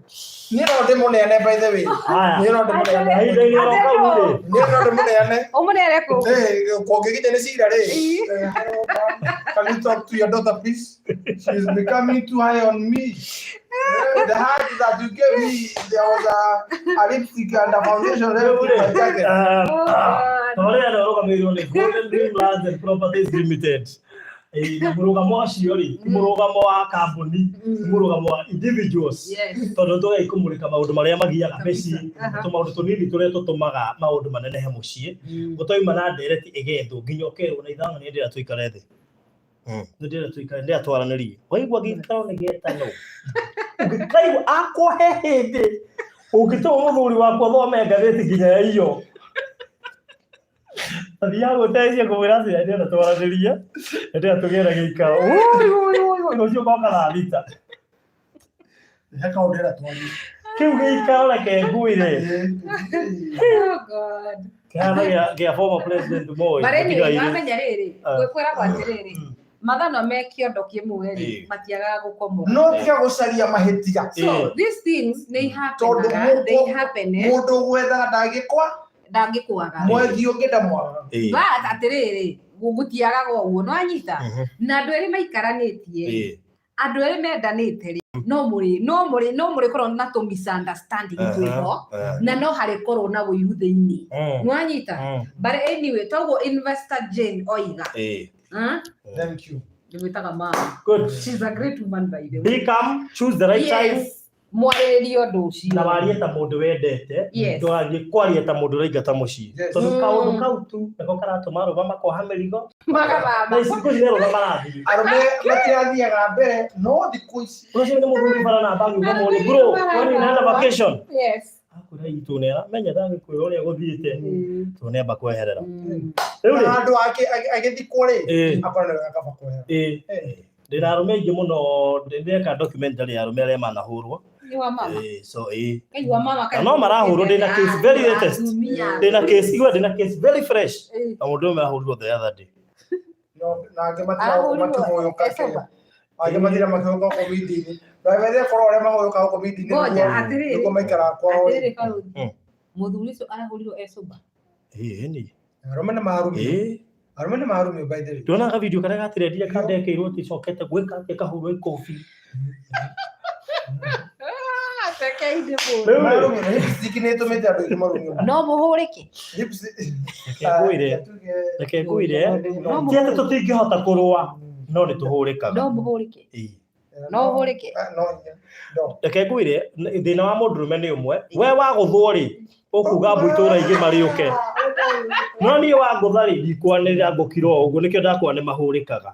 Niĩ no ndĩmũneane by the way. Haya. Niĩ no ndĩmũneane. Mahinda-inĩ oro kau rĩ. Niĩ no ndĩmũneane. Ũmũneane kũ? Kũngĩkinya nĩ cira rĩ. Hello, ma'am. Can you talk to your daughter please? She is becoming too high on me. The heart that you gave me, there was a lipstick and a foundation left in my jacket. Ah, Oh, God. Torĩa nĩ ũrũgamĩrĩirwo nĩ Golden Dream Lands and Properties Limited. Na mũrũgamo ũcio rĩ, ti mũrũgamo wa kambuni, ti mũrũgamo wa individuals. Yes. Tondũ tũgai kũmũrĩka maũndũ marĩa magiaga mĩciĩ, Aha. tũmaũndũ tũnini tũrĩa tũtũmaga maũndũ manenehe mũciĩ. Gũtoima na ndereti ĩgethwo nginya ũkerwo na ithano nĩ ndĩra tũikare thĩ. Nĩ ndĩra tũikare, ndĩra twaranĩrie. Waigua gĩikaro nĩ gĩetano. Ũngĩkaigua akũhe hĩndĩ. Ũngĩtũma mũthuri waku athome ngathĩti nginya ya iyo. Athiaga gũteithia kũmwĩra atĩ ndĩrenda twaranĩrie, ndĩrenda tũgĩe na gĩikaro. Ũi, ũi, ũi, ũi, rũciũ ngoka thaa thita. He kaũndũ ndĩrenda twarie. Kĩu gĩikaro reke ngwĩre. Oh God. Kĩhana gĩa former president Moi. But anyway, mũtigairĩ. wamenya rĩrĩ, kwĩragwo atĩrĩrĩ, mathano me kĩondo kĩmwe rĩ, matiagaga gũkomora. No tiga gũcaria mahĩtia. So these things nĩ Tondũ happen, they happen, eh, Mũndũ gwethaga ndangĩkwa, ndangĩkwaga. mwethi ũngĩ ndamwagaga. But atĩrĩrĩ, gũtiagaga ũguo, no anyita. Na andũ erĩ maikaranĩtie rĩ, andũ erĩ mendanĩte rĩ, no mũrĩkorwo na tũ misunderstanding twĩho, na no harĩkorwo na ũiru thĩinĩ. Nĩwanyita? But anyway, toguo Investor Jane oiga. Thank you. Ndĩmwĩtaga mama. Good. She's a great woman, by the way. Be calm, choose the right time. Yes. Mwarĩrĩrie ũndũ ũcio. Na warie ta mũndũ wendete. Ndũgathiĩ kwaria ta mũndũ ũraingata mũciĩ. Tondũ kaũndũ kau tu nĩko karatũma arũme makoha mĩrigo. Magathama. Na ici thikũ ici nĩ arũme marathiĩ. Arũme matirathiaga mbere no thikũ ici. Ũcio nĩ mũthuri bara na bagi ũkamũria, bro, kwani unaenda vacation? Akwĩra itũ nĩ menya ndagĩkwĩra ũrĩa gũthiĩte. Tondũ nĩamba kweherera. Rĩu rĩ, Na andũ ake agĩthikwo rĩ, akona nĩ wega kaba kwehera. Ndĩna arũme aingĩ mũno, ndĩreka documentary ya arũme arĩa manahũrwo. Nĩ wa mama. So. Ngai wa mama. Na no marahũrwo, ndĩna case very latest. Atumia. Ndĩna case, igua ndĩna case very fresh. Na mũndũ ũmwe ahũrirwo the other day. No, na angĩ matira Arahũrirwo makĩhũyũka ecoba. kĩrĩa. Angĩ matira makĩhũyũka gũkũ mindi-inĩ. Na wethe korwo arĩa mahũyũkaga gũkũ mindi-inĩ Ngoja, atĩrĩrĩ. nĩguo maikaraga kwao. Atĩrĩrĩ barũthi. Mũthuri ũcio arahũrirwo e sober? Ĩĩ ni. Arũme nĩ marumio. Arũme nĩ marumio, by the way. Ndona ka video karĩa gatirendire kandekĩirwo atĩ cokete gwĩka atĩ kahũrwo ikobi. Tekeinde mũno. Rĩu rĩ, Marumio, na lipstick nĩ ĩtũmĩte andũ aingĩ marumio. No mũhũrĩke. Reke ngwĩre, reke ngwĩre, No ti atĩ tũtingĩhota kũrũa, no nĩ tũhũrĩkaga. No mũhũrĩke. No ũhũrĩke. No hinya. No. Reke ngwĩre, thĩna wa mũndũrũme nĩ ũmwe, we wagũthwo rĩ, ũkuga mbu itũra igima rĩũke. No niĩ wangũtha rĩ, ndikwanĩrĩra, ngũkira o ũguo, nĩkĩo ndakwa nĩ mahũrĩkaga.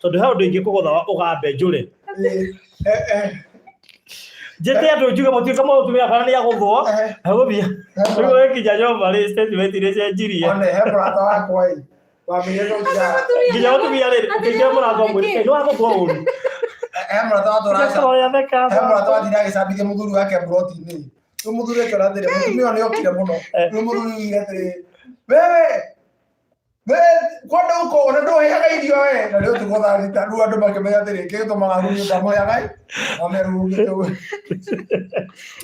Tondũ he ũndũ ingĩkũgũtha ũgambe njũre. Njĩte andũ njuge mũtuĩke mũtumia kana nĩ agũthwo, agũthiĩ. Rĩu wĩkinya nyũmba rĩ, statement nĩ cenjirie. One he mũrata wakwa ĩ. Wamenyete ũthiaga. Nginya mũtumia rĩ, ũkĩingĩra mũrango mwĩrĩ, nĩ wagũthwo ũru. He mũrata wa tũraca. Ũrĩa theka. He mũrata wathire agĩcambithia mũthuri wake mburoti-inĩ. Rĩu mũthuri akĩona atĩrĩ, mũtumia ũyũ nĩokire mũno. Rĩu mũthuri oigire atĩrĩ, wewe we kwenda uko ona ndũheaga irio we na nĩ ũtukũ thaa thita. Rĩu andũ makĩmenya atĩrĩ, kĩgĩtũmaga arumio ndamũheaga ĩ mamerugĩte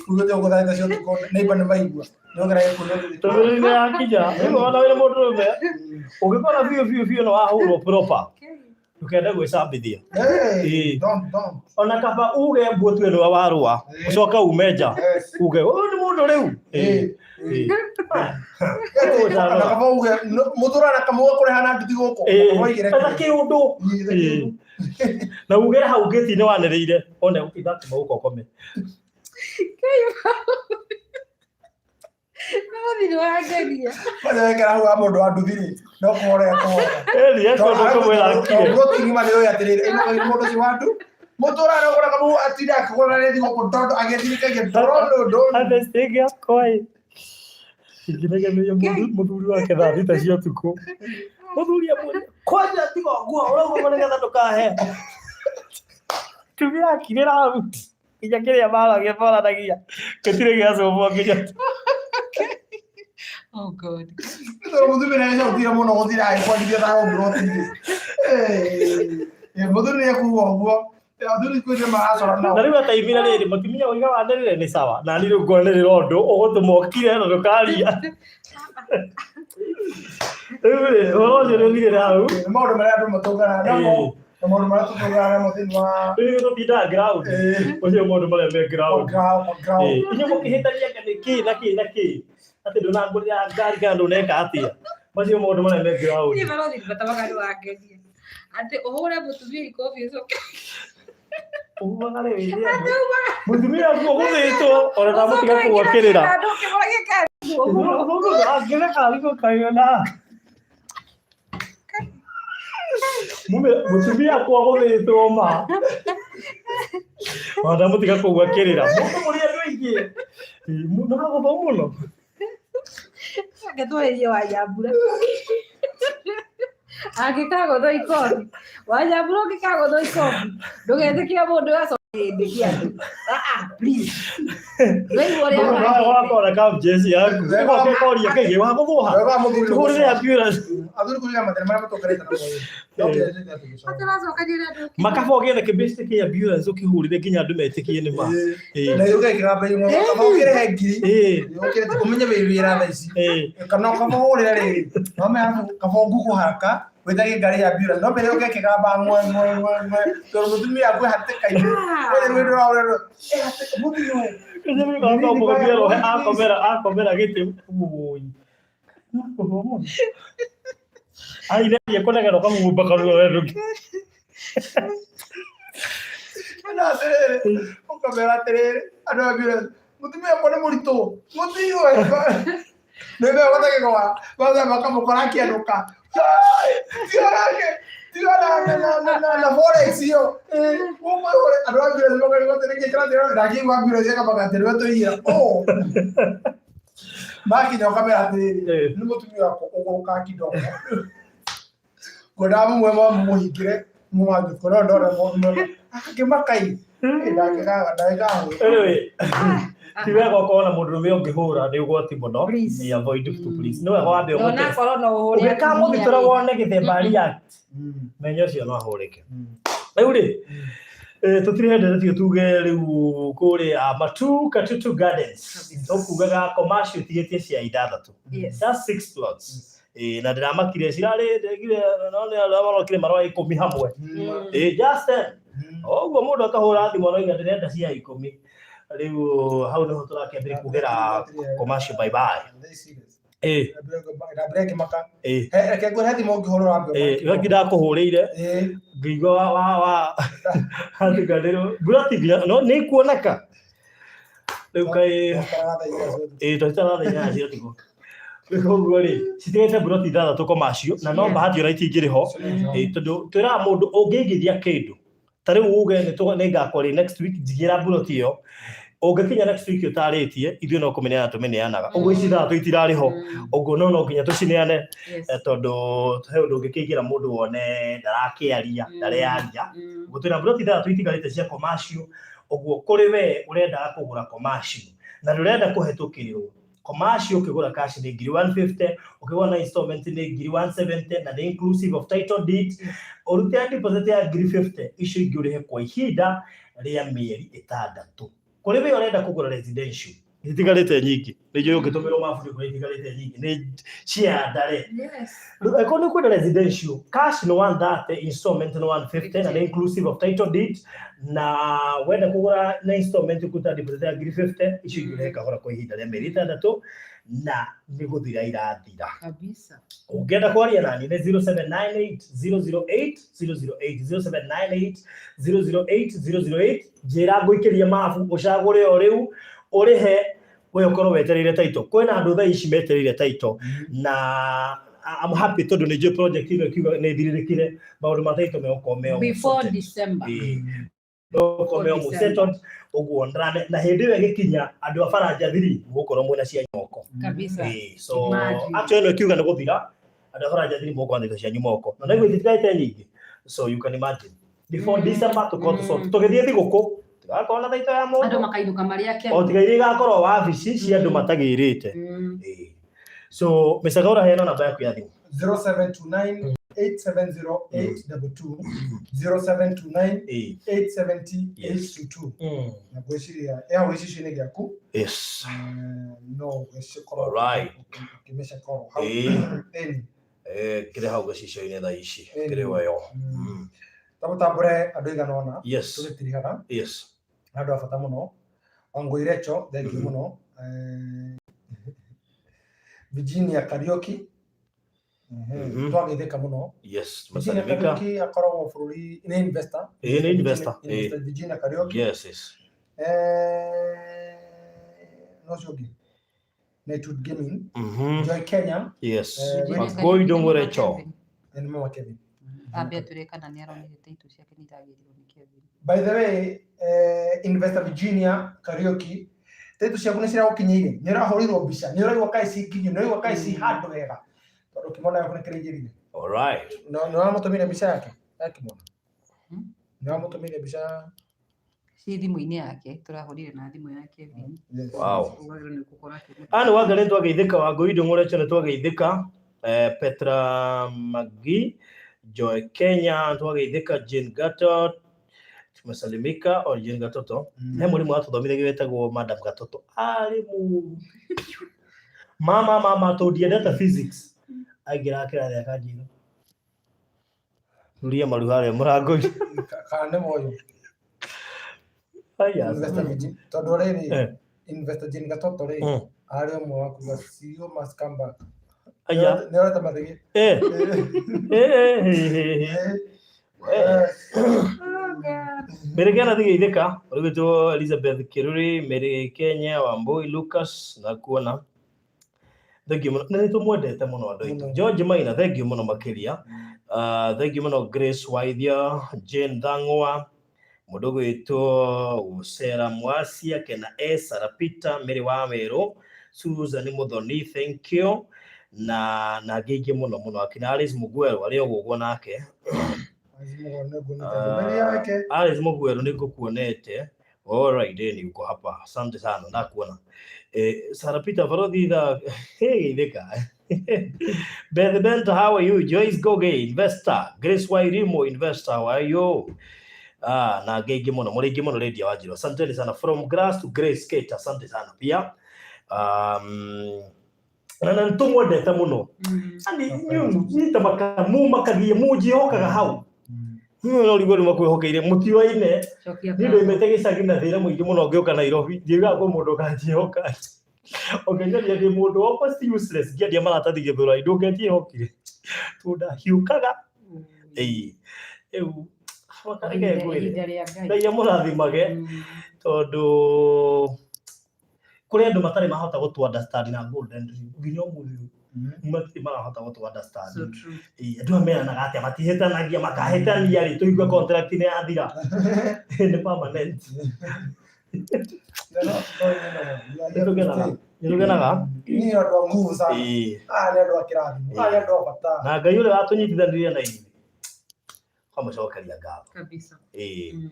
ugĩte ũguo thaa thita cia ũtukũ neighbor nĩ maigua nĩokĩra gĩkundi. Tondũ nĩ yakinya, rĩu ona wĩna mũndũrũme, ũngĩkora biũ biũ biũ nĩ wahũrwo proper, ndũkende gwĩcambithia. Don't, don't. Ona kaba uge mbu ũtue nĩwe warũa, ũcoke ume nja, uge ũyũ nĩ mũndũ rĩu. Na kaba uge mũthurana kamũge kũreha na nduthi gũkũ. Oigire Etha kĩũndũ. Na ugere hau ngĩti-inĩ wanĩrĩire, one ũkiuga atĩ ũka ũkome. Barũthi nĩ wangeria. Kwanja wekera hau wa mũndũ wa nduthi rĩ, no kũhora ekũhora. Ĩni, ekũndũ kũmwĩra akire. Mburoti ng'ima nĩ ũĩ atĩrĩrĩ, ĩno nĩ mũndũ ũcio wa ndu. Mũtũrana ũgũra kamũ atinda akĩgũra rĩthi gũkũ tondũ agĩthirikagia ndoro ndũ. Harvest yakwa ĩ. Ingĩnegeneria mũthuri wake thaa thita cia ũtukũ. Mũthuri amwĩre, kwanja tiga ũguo, ũrauga ũguo nĩgetha ndũkahe. Tumia akirĩra hau. Nginya kĩrĩa maragia maranagia gĩtirĩ gĩacũbwo nginya. Oh God. Tondũ mũthuri nĩ agĩcautire mũno gũthira agĩkwandithia thayũ mburoti-inĩ. Mũthuri nĩ ekuga ũguo. Athuri kwĩ nĩ maracora nao. Na rĩu ataimire rĩrĩ, mũtumia ũiga wanĩrĩre nĩ sawa, na niĩ rĩu ngwanĩrĩra ũndũ ũgũtũma ũkire na ndũkaria. Rĩu rĩ, ũhoro ũcio nĩ ũthirĩre hau. Nĩ maũndũ marĩa andũ matũnganaga namo na maũndũ marĩa tũtũnganaga namo thĩinĩ wa Rĩu tũtindaga ground. Ũcio maũndũ marĩa me ground. ground, ground. Inyuĩ mũkĩhĩtania nĩ kĩ na kĩ na kĩ, atĩ ndũnangũrĩra ngari kana ndũneka atĩa, macio maũndũ marĩa me ground. Niĩ barũthi batamaga nĩ wangeria. Atĩ ũhũre mũtumia ikobi ũcoke. Ugaga rĩ, mũtumia waku ũgũthĩtwo ona ndamũtiga kũgwakĩrĩra. Angĩreka mũtumia akwa gũthĩtwo ma ona ndamũtiga kũgwakĩrĩra mũndũ mũrĩ andũ aingĩ. Nĩ wagũthwo mũno. Reke twarĩrie Wanyambura. Angĩkagũthwo ikobi. Wanyambura ũngĩkagũthwo ikobi. Ndũgetĩkĩre mũndũ acoke hĩndĩ kĩa andũ. Ah, ah, please. Ndũraigua ũrĩa abangĩte. Wakora kamjeci yaku. Ũgoka ũkoria kaingĩ wagũthwo ha. Wega mũthuri nĩ Tũhũrĩre ambulance. Athuri kũrĩ na mathĩna marĩa matũkoretwo namo. No kĩrĩa tũgĩcoka. Ataracokanĩria andũ. Makaba ũgĩe na kĩbĩcĩ kĩa ambulance ũkĩhũrĩre nginya andũ metĩkie nĩ ma. Ĩĩ. Na ũgekĩra mbei ĩmwe, kaba ũkĩrĩhe ngiri. Ĩĩ. Ũkĩrĩte ũmenye wĩ wĩra thaa ici. Ĩĩ. Kana ũkamũhũrĩra rĩrĩ. No menya kaba ũngugu haraka wĩtage ngari ya ambulance. No mbere ũke kĩgamba ngwe ngwe ngwe ngwe. Tondũ mũtumia akwe hatĩka-inĩ. We rĩu ndũraũrĩrwo. Eh, hatĩka mũthuri we. Akomera akomera gĩtĩ. Ũũi. Wagũthwo mũno. Aire kũnegera ũkamũhumba kanua we ndũngĩ. Na atĩrĩrĩ, ũkamera atĩrĩrĩ, andũ a ambulance, mũtumia wakwa nĩ mũritũ, mũthuri we. Nĩ megũthegegwa, baza makamũkora akĩenũka. Tiga nake, tiga nake na forex ĩyo. Ĩ, ũmũhũre. Andũ a ambulance makarigwo atĩ nĩkĩ kĩrathiĩ na ndakĩigua ambulance ĩkamaka atĩ nĩwe tũiyĩra. Ũ. Makinya ũkamera atĩrĩrĩ, nĩ mũtumia wakwa ũgũrũkaga kidogo. Ngwendaga mũmwe mamũhingĩre mwangĩko no ndona mũndũ angĩmakai ndagĩkaga. Anyway, ti wega ũkorwo na mũndũrũme ũngĩhũra nĩ ũgwati mũno. Please. Nĩ avoid to please. Nĩ wega wambe ũmũtest. Onakorwo no ũhũre Ũngĩkamũthitũra wone gĩthemba react, menya ũcio no ahũrĩke. Rĩu rĩ, tũtirĩ nderetio tuge rĩu kũrĩa Matu Katutu Gardens tũkugaga commercial tigĩtie cia ithathatũ. Yes. Just six plots. Ĩĩ, na ndĩramakire cirarĩ ndegire no nĩ arĩa marokire marwa ikũmi hamwe. Ĩĩ, just 10. Ũguo mũndũ akahũra thimũ aroiga ndĩrenda cia ikũmi. Rĩu hau nĩho tũrakĩambĩrĩria kugĩra commercial bye bye. Ĩĩ, Ndambĩrĩria ngĩmaka. ĩĩ. Reke ngwĩre thimũ ũngĩhũrwo wambe Ĩĩ, gaki ndakũhũrĩire Ĩĩ. ngĩigua wa wa wa hatiganĩrwo mbura ti nginya no nĩ ikuoneka rĩu kaĩ Twataraga thaa inya cia ũtukũ. ĩĩ twataraga thaa inyanya cia ũtukũ. Rĩu koguo rĩ citigaite mburoti ithathatũ commercial na no bahati ona itingĩrĩ ho. Ĩĩ, tondũ twĩraga mũndũ ũngĩigithia kĩndũ ta rĩu uge nĩ ngakwa rĩ next week njigĩra mburoti ĩyo ũngĩkinya next week ũtarĩtie ithuĩ no kũmĩneana tũmĩneanaga ũguo ici ithathatũ itirarĩ ho ũguo no no nginya tũcineane. Tondũ he ũndũ ũngĩkĩingĩra mũndũ wone ndarakĩaria ndarearia. Ũguo twĩna mburoti ithathatũ itigarĩte cia commercial ũguo kũrĩ we ũrendaga kũgũra commercial na ndũrenda kũhetũkĩrĩrwo commercial ũkĩgũra cash nĩ ngiri 150 ũkĩgũra na installment nĩ ngiri 170 na nĩ inclusive of title deed ũrute deposit ya ngiri 50 icio ingĩ ũrĩhe kwa ihinda rĩa mĩeri ĩtandatũ. Kũrĩ we ũrenda kũgũra residential itigarĩte nyingĩ nĩ njũĩ ũngĩtũmĩrwo mabuti kũrĩa itigarĩte nyingĩ nĩ cia ndare. Rĩu angĩkorwo nĩ ũkwenda residential cash nĩ 130 installment nĩ 150 na nĩ inclusive of title deed na wenda kũgũra na installment ũkũruta deposit ya ngiri 50 icio ingĩ ũrĩhe kahora kwa ihinda rĩa mĩeri ĩtandatũ na nĩ gũthira irathira. Kabisa. Ũngĩenda kwaria nani nĩ 0798 008 008 0798 008 008 njĩra ngũikĩrie mabu ũcagũre o rĩu ũrĩhe we ũkorwo wetereire title. Kwĩna andũ thaa ici metereire title na I'm happy tondũ nĩ njũĩ project ĩno ĩkiuga nĩ ĩthirĩrĩkire maũndũ ma title megũkorwo me Before sorted. December. Ĩĩ. Megũkorwo me Before settled ũguo na hĩndĩ ĩyo ĩgĩkinya andũ a baranja thiri mũgũkorwo mwĩna cia moko. Kabisa. Ĩĩ, so Imagine. actually ĩno ĩkiuga nĩ gũthira andũ a baranja thiri mũgũkorwo na indo cianyu moko na naiguo itigaite nyingĩ so you can imagine before December tũkorwo tũgĩthiĩ thigũkũ tũgakorwo na title ya Andũ mũndũ makainũka marĩ akenu. o tiga iria igakorwo wabici cia andũ matagĩrĩte. Ĩĩ. So Mr. Gaura heana namba yaku ya thimũ. 0729 870 822 0729 Ĩĩ. 870 Yes. 822 na ngwĩciria ĩ hau gĩcicio-inĩ gĩaku. Yes. No gĩcikorwo Alright. ũkĩmĩcekorwo hau. Ĩĩ. Ĩni. Kĩrĩ hau gĩcicio-inĩ thaa ici Ĩni. kĩrĩ weyo. Tamũtambũre andũ aigana ũna Yes. tũgĩtirihaga Yes. na andũ a bata mũno. Wangũi Recho, thengiũ mũno. Virginia Kariũki. Twageithĩka mũno. Yes. Virginia Tumesalimika. Kariũki akoragwo bũrũri nĩ investor. Ĩĩ, nĩ investor. Investor Virginia Kariũki. Yes, yes. No ũcio ũngĩ Nightwood Gaming. Joy Kenya. Yes. Virginia Wangũi Kariũki Ndung'u nĩ Recho. Kevin. Nĩ mama Kevin. Ambe atwĩre kana nĩ aronire title ciake nĩ iragĩrirwo nĩ Kevin. By the way, investor Virginia Kariũki Title ciaku nĩ ciragũkinyĩire, nĩ ũrahũrirwo mbica, nĩ ũraigua kaĩ ci nginyu, nĩ ũraigua kaĩ ci handũ hega, tondũ kĩmwana gĩaku nĩ kĩraingĩrire. All right. Nĩ ũramũtũmĩire mbica yake ya kĩmwana? Hmm? Nĩ ũramũtũmĩire mbica? Ci thimũ-inĩ yake, tũrahũrire na thimũ ya Kevin. Yes. Wow. Ũgagĩrwo nĩ gũkorwo akĩmũtũmĩra. Anne Wangari nĩ twageithĩka, Wangũi Ndũng'ũrecho nĩ twageithĩka, Petra Magi, Joy Kenya nĩ twageithĩka, Jane Gatot tumesalimika, o Jane Gatoto. He mũrimũ watũthomithagia wetagwo Madam Gatoto, arĩ mũru mama mama tũndiendete physics, aingĩraga kĩrathi akanjĩra ruria maru harĩa mũrango-inĩ. Kana nĩ woyũ? Aya. Investor Jane- tondũ rĩrĩ, Investor Jane Gatoto rĩ, arĩ ũmwe wa kuga CEO must come back. Aya. Nĩ orete mathigi. Eh, eh, eh, eh. Oh, God. Mary Kenya thigeithĩka, ũrĩgwĩtwo Elizabeth Kiruri, Mary Kenya, Wambui Lucas na kuona thengiũ mũno, na nĩ tũmwendete mũno andũ aitũ. Mũno. George Maina, thengiũ mũno makĩria. Thengiũ mũno Grace Waithia, Jane Thang'wa, mũndũ ũgwĩtwo Sarah Mwasia, Kena S, Sarah Peter, Mary Wawerũ, Susan Muthoni, thank you, na angĩ aingĩ mũno mũno, akina Alice Mugweru arĩ o gũguo nake. Yake. Alice Mugweru nĩ ngũkuonete. Alright, ni uko hapa. Asante sana, ndakuona. Sarah Peter Barothi tha hey thika. Beth Benta, how are you? Joyce Goge, investor. Grace Wairimo, investor, how are you? Ah, na angĩ aingĩ mũno, mũrĩ aingĩ mũno Radio Wanjiru. Asanteni sana. From grass to grace, Kate, asante sana pia. Na nĩ tũmwendete mũno. Ani inyuĩ nyita maka mumakagia munjĩhokaga hau. No rĩu andũ makwĩhokeire mũtioaine. Cokia Niĩ ndoimĩte gĩcagi na thĩna mũingĩ mũno ngĩũka Nairobi, ndiaugaga kwĩ mũndũ ũkanjĩhoka. Ũngĩnyonia ndĩ mũndũ almost useless ngĩendia maratathi Gĩthũrai, ndũngĩanjĩhokire tondũ ndahiũkaga. Ĩĩ, rĩu reke ngwĩre, Ihinda rĩa Ngai. Ngai amũrathimage, tondũ kũrĩ andũ matarĩ mahota gũtũ understand na Golden Dream nginya ũmũthĩ ũyũ matirĩ marahota gũtũ understand. So true. Ĩĩ, andũ aya meranaga atĩa, matihĩtanagia, makahĩtania rĩ, tũigue contract nĩ yathira, nĩ permanent. Nĩ tũkenaga. Nĩ andũ a nguvu sana. Aya nĩ andũ a kĩrathimo, aya nĩ andũ a bata. Na Ngai ũrĩa watũnyitithanirie na ithuĩ kwamũcokeria ngatho. Kabisa. Ĩĩ.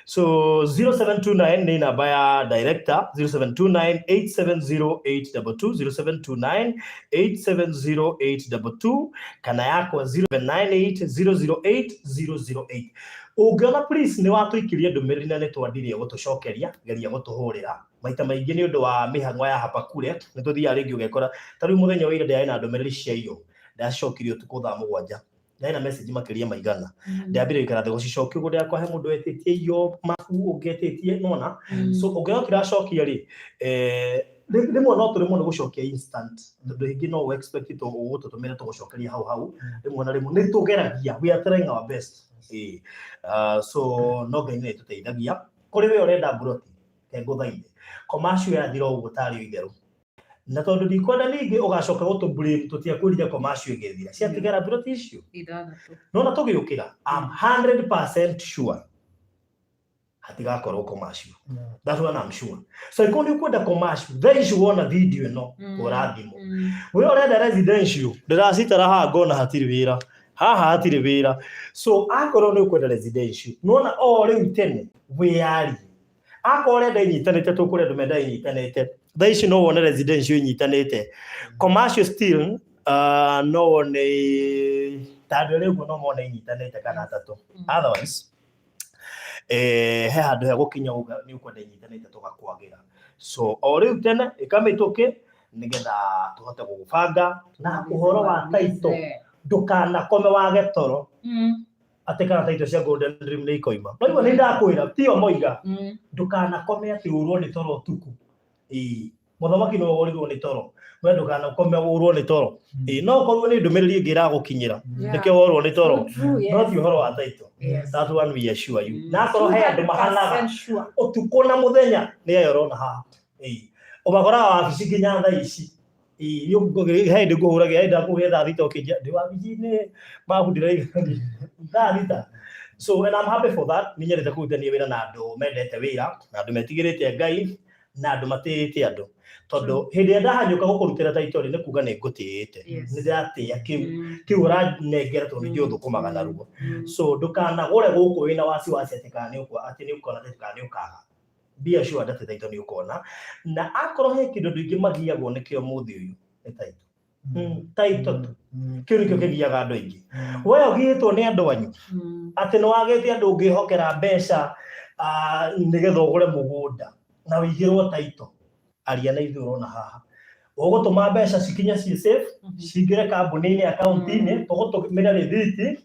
So 0729 nĩ namba ya director, 0729 870 0729 870 kana yakwa 0798 008 008. Ũngĩona please nĩ watũikĩria ndũmĩrĩri na nĩ twandirie gũtũcokeria, geria gũtũhũrĩra. Maita maingĩ nĩ ũndũ wa mĩhang'o ya hapa kure, nĩ tũthiaga rĩngĩ ũgekora ta rĩu mũthenya wa ira ndĩrarĩ na ndũmĩrĩri cia iyo, ndacokirie ũtukũ thaa 7, ndarĩ na message makĩria maigana, ndambire gũikara thĩ gũcicokia ũguo, ndĩrakora he mũndũ wetĩtie iyo mabu, ũngĩ etĩtie nona. So ũngĩona tũracokia rĩ, rĩmwe no tũremwo nĩ gũcokia instant, tondũ rĩngĩ no ũ expect ũgũtũtũmĩra tũgũcokeria hau hau. Rĩmwe na rĩmwe nĩ tũgeragia, we are trying our best. Ĩĩ. So no Ngai nĩ tũteithagia. Kũrĩ we ũrenda mburoti, ngũthaithe commercial yathira ũguo tarĩ o itherũ, na tondũ ndikwenda ningĩ ũgacoka gũtũ blame tũtiakwĩrire commercial ĩgĩthira, ciatigara mburoti icio 6. Nona tũgĩũkĩra, I'm 100% sure hatigakorwo commercial. That one I'm sure. So ikorwo nĩ ũkwenda commercial thaa ici wona video ĩno, hũra thimũ. We ũrenda residential, ndĩracitara haha ngona hatirĩ wĩra haha, hatirĩ wĩra. So akorwo nĩ ũkwenda residential, nona o rĩu tene wĩyarie. Akorwo ũrenda inyitanĩte, tũkũrĩa andũ menda inyitanĩte, thaa ici no wone residential inyitanĩte. Commercial still no wone ta andũ erĩ ũguo, no mone inyitanĩte kana atatũ. Otherwise he handũ he gũkinya uga nĩ ũkwenda inyitanĩte, tũgakwagĩra. So o rĩu tene ĩkamĩtũkĩ nĩgetha tũhote gũgũbanga na ũhoro wa title. Ndũkanakome wage toro atĩ kana title cia Golden Dream nĩ ikoima. No igua nĩ ndakwĩra tio moiga, ndũkanakome atĩ ũrwo nĩ toro ũtukũ. Ĩĩ, mũthamaki no ũrirwo nĩ toro, we ndũkanakome ũrwo nĩ toro. Ĩĩ, no ũkorwo nĩ ndũmĩrĩri ĩngĩ ĩragũkinyĩra, nĩkĩo worwo nĩ toro, no ti ũhoro wa title. That one we assure you. Na akorwo he andũ mahanaga Sure. ũtukũ na mũthenya, nĩ ayo ũrona haha. Ĩĩ, ũmakoraga wabici nginya thaa ici. Ĩĩ, he hĩndĩ ngũhũragĩra, hĩndĩ ndakũhũrĩra thaa 6 ũkĩnjia ndĩ wabici-inĩ mabu ndĩraigania thaa 6. So and I'm happy for that. Nĩ nyendete kũrutithania wĩra na andũ mendete wĩra na andũ metigĩrĩte Ngai. Na andũ matĩĩte andũ tondũ hĩndĩ ĩrĩa ndahanyũka gũkũrutĩra title rĩ, nĩ kuga nĩ ngũtĩĩte. Nĩ ndĩratĩĩa kĩu kĩu ũranengera tondũ nĩ njũĩ ũthũkũmaga naruo. So ndũkanagũre gũkũ wĩna wasiwasi atĩ kana nĩ atĩ nĩ ũkona title kana nĩ ũkaga. Be assured atĩ title nĩ ũkona, na akorwo he kĩndũ andũ aingĩ magiagwo nĩkĩo mũthĩ ũyũ nĩ title. Title tu kĩu nĩkĩo kĩgiaga andũ aingĩ. We ũgiĩtwo nĩ andũ anyu atĩ nĩ wagĩte andũ ũngĩhokera mbeca nĩgetha ũgũre mũgũnda na ũigĩrwo title, aria na ithuĩ. Ũrona haha ũgũtũma mbeca cikinye ciĩ safe, cingĩre kambuni-inĩ, akaunti-inĩ, tũgũtũmĩre rĩthiti,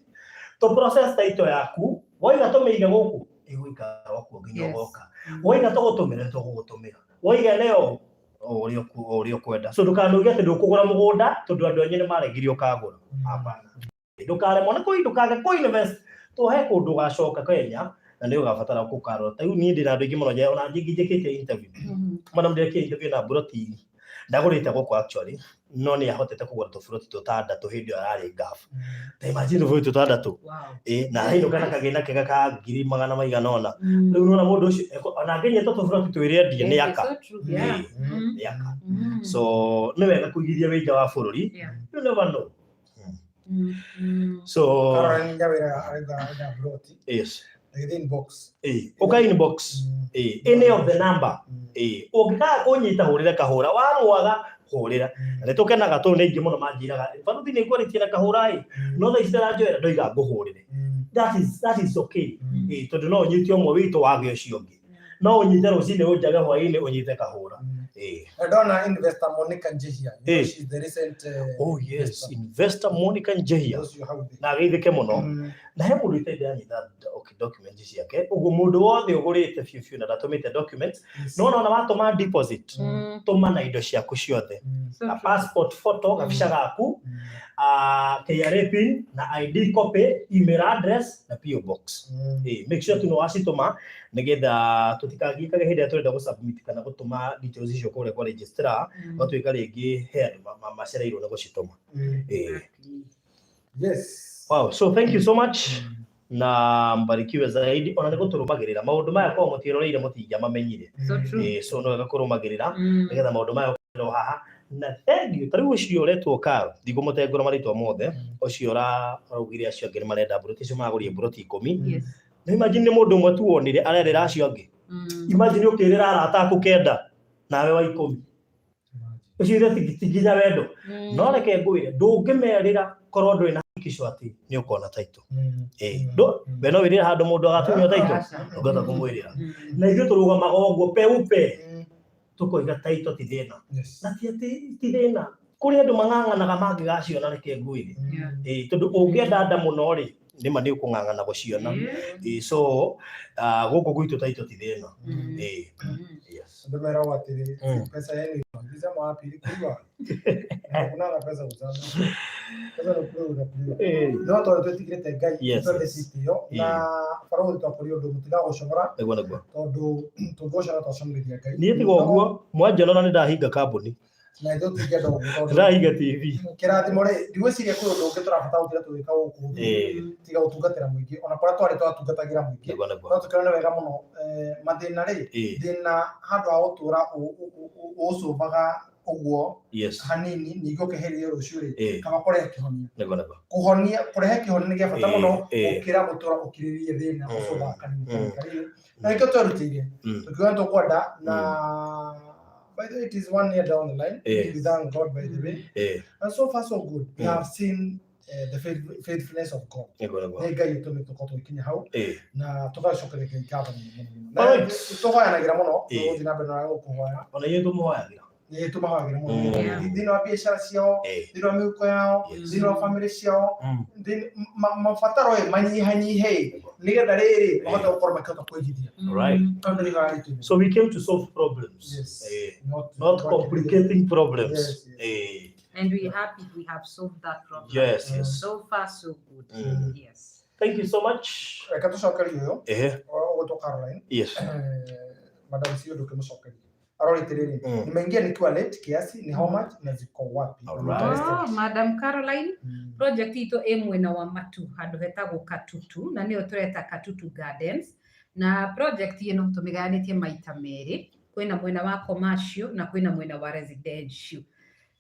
tũ process title yaku. Waiga tũmĩige gũkũ, ĩgũikara okuo nginya ũgoka. Waiga tũgũtũmĩre, tũgũgũtũmĩra. Waiga nĩyo o ũrĩa o ũrĩa ũkwenda. So ndũkanuge atĩ ndũkũgũra mũgũnda tondũ andũ anyu nĩ maregire ũkagũra. Hapana, ndũkaremwo nĩ kũ ndũkage kũ invest to he kũndũ ũgacoka Kenya na nĩ ũgabatara gũkarora. Ta rĩu niĩ ndĩna andũ aingĩ mũno ona njingĩ njĩkĩte interview. Mana ndĩrekire interview na buroti ndagũrĩte gũkũ actually, no nĩ ahotete kũgũra tũburoti tũtandatũ hĩndĩ ĩyo ararĩ Gulf. Ta imagine, tũburoti tũtandatũ. Ĩ na ainũka na kagĩna kega ka ngiri magana maigana ũna. Rĩu nĩwona mũndũ ũcio ona angĩnyita tũburoti twĩrĩ endie nĩ aka. So true. Yeah. Nĩ aka. So nĩ wega kũigithia wĩ nja wa bũrũri. You never know. So Caroline Nyawira arauga arenda ploti. Agĩthiĩ inbox. Ũka inbox. Any of the number. Ũngĩkaga kũnyita, hũrĩre Kahũra. Wamwaga, hũrĩra. Na nĩ tũkenaga tondũ nĩ aingĩ mũno manjĩraga, "Baruthi, nĩ ngwarĩtie na Kahũra ĩ, no thaa ici ndaranjoera ndoiga ngũhũrĩre." That is okay. Tondũ no ũnyite ũmwe witũ wage ũcio ũngĩ, no ũnyite rũcinĩ ũnjage hwaĩ-inĩ ũnyite Kahũra. Na ndona investor Monica Njihia. You know, she's the recent Oh yes, investor Monica Njehia. Ũcio hau thĩ. Na ageithĩke mũno. Na he mũndũ itarĩ ndĩranyita okay, document ciake ũguo. Mũndũ wothe ũgũrĩte biũ biũ na ndatũmĩte documents, no ona watũma deposit, tũma na indo ciaku ciothe. So na true. Passport photo, gabica gaku, KRA pin na ID copy, email address na PO box. Make sure tu nĩ wacitũma nĩgetha tũtikagiĩkage hĩndĩ ĩrĩa tũrenda gũ-submit kana gũtũma details icio kũrĩa kwa registrar, gũtuĩka rĩngĩ he andũ macereirwo nĩ gũcitũma. Exactly. Wow, so thank you so much na mbarikiwe zaidi ona nĩ gũtũrũmagĩrĩra maũndũ maya. Korwo mũtiĩroreire, mũtingĩamamenyire. So true. So no wega kũrũmagĩrĩra nĩgetha maũndũ maya ũkerwo haha. Na thank you. Ta rĩu ũcio ũretwo Karo, ndigũmũtengũra marĩtwa mothe, ũcio ũraugire acio angĩ nĩ marenda mburoti, acio maragũrire mburoti 10. Na imagine nĩ mũndũ ũmwe tu wonire arerĩra acio angĩ. Imagine ũkĩrĩra arata aku kenda nawe wa 10 ũcio. Ithe ti nginya wendo. No reke ngwĩre, ndũngĩmerĩra korwo ndũrĩ na hakikisho atĩ nĩ ũkona title. Ndũ we no wĩrĩre handũ mũndũ agatunywo title? Aca. Ndũngĩhota kũmwĩrĩra. Na ithuĩ tũrũgamaga ũguo peupe, tũkoiga title ti thĩna. Na ti atĩ ti thĩna, kũrĩ andũ mang'ang'anaga mangĩgaciona. Reke ngwĩre, tondũ ũngĩenda nda mũno rĩ, nĩma nĩ ũkũng'ang'ana gũciona. So gũkũ gwitũ title ti thĩna. Yes. Andũ meragwo atĩrĩ, pesa yenu ukisema wapi ilikuliwa, hakuna na pesa kuzama, pesa nĩ kũrĩwa ũnakuliwa. No tondũ twĩtigĩrĩte Ngai, twende citĩo na barũthi twakũria ũndũ mũtigagũcogora. Nĩguo, nĩguo. Tondũ tũngĩgũcora twaconorithia Ngai. Niĩ tiga ũguo mwanjonora nĩ ndahinga kambuni. Na ithuĩ tũtingĩenda ũguo tondũ ndahinga TV. Kĩrathimo rĩ, ndigwĩciria kwĩ ũndũ ũngĩ tũrabatara gũtira tũgĩka gũkũ thĩ tiga gũtungatĩra mũingĩ, ona kũrĩa twarĩ twatungatagĩra mũingĩ. Nĩguo, nĩguo. No tũkĩona nĩ wega mũno, mathĩna rĩ, thĩna handũ ha gũtũra ũcũmbaga ũguo hanini ningĩ ũkeheria rũciũ rĩ, kaba kũrehe kĩhonia. Nĩguo, nĩguo. Kũhonia, kũrehe kĩhonia nĩ gĩa bata mũno gũkĩra gũtũra ũkirĩrĩrie thĩna ũcũmbaga kanini kanini kanini. Na nĩkĩo twerutĩire tũkiuga nĩ tũkwenda. Na by the way, it is one year down the line. We thank God, by the way, and so far so good. We have seen the faithfulness of God. Nĩguo, nĩguo. Nĩ Ngai ũtũmĩte tũkorwo tũgĩkinya hau na tũgacokeria Ngai ngatho mũno mũno. Tũhoyanagĩra mũno, tũgũthiĩ na mbere na gũkũhoya. Ona ithuĩ tũmũhoyagĩra. Nĩ tũmahoyagĩra mũno thĩinĩ wa biacara ciao, thĩinĩ wa mĩhuko yao, thĩinĩ wa famĩlĩ ciao, mabataro ĩ manyihanyihe nĩgetha rĩrĩ mahote gũkorwo makĩhota kwĩgithia. Tondũ nĩ ihoya ritũ. So we came to solve problems. Yes. Not complicating problems. Yes. And we're happy we have solved that problem. So far, so good. Yes. Thank you so much. Reke tũcokerie ũyũ ũgwĩtwo Caroline. Madam sio ndũkĩmũcokeria arorĩte rĩrĩ, "Nimeingia nikiwa late kiasi, ni how much na ziko wapi?" All I'm right. interested. Oh, Madam Caroline, project itũ ĩ mwena wa Matu handũ hetagwo Katutu, na nĩyo tũreta Katutu Gardens. Na project ĩno tũmĩgayanĩtie maita merĩ. Kwĩna mwena wa commercial na kwĩna mwena wa residential.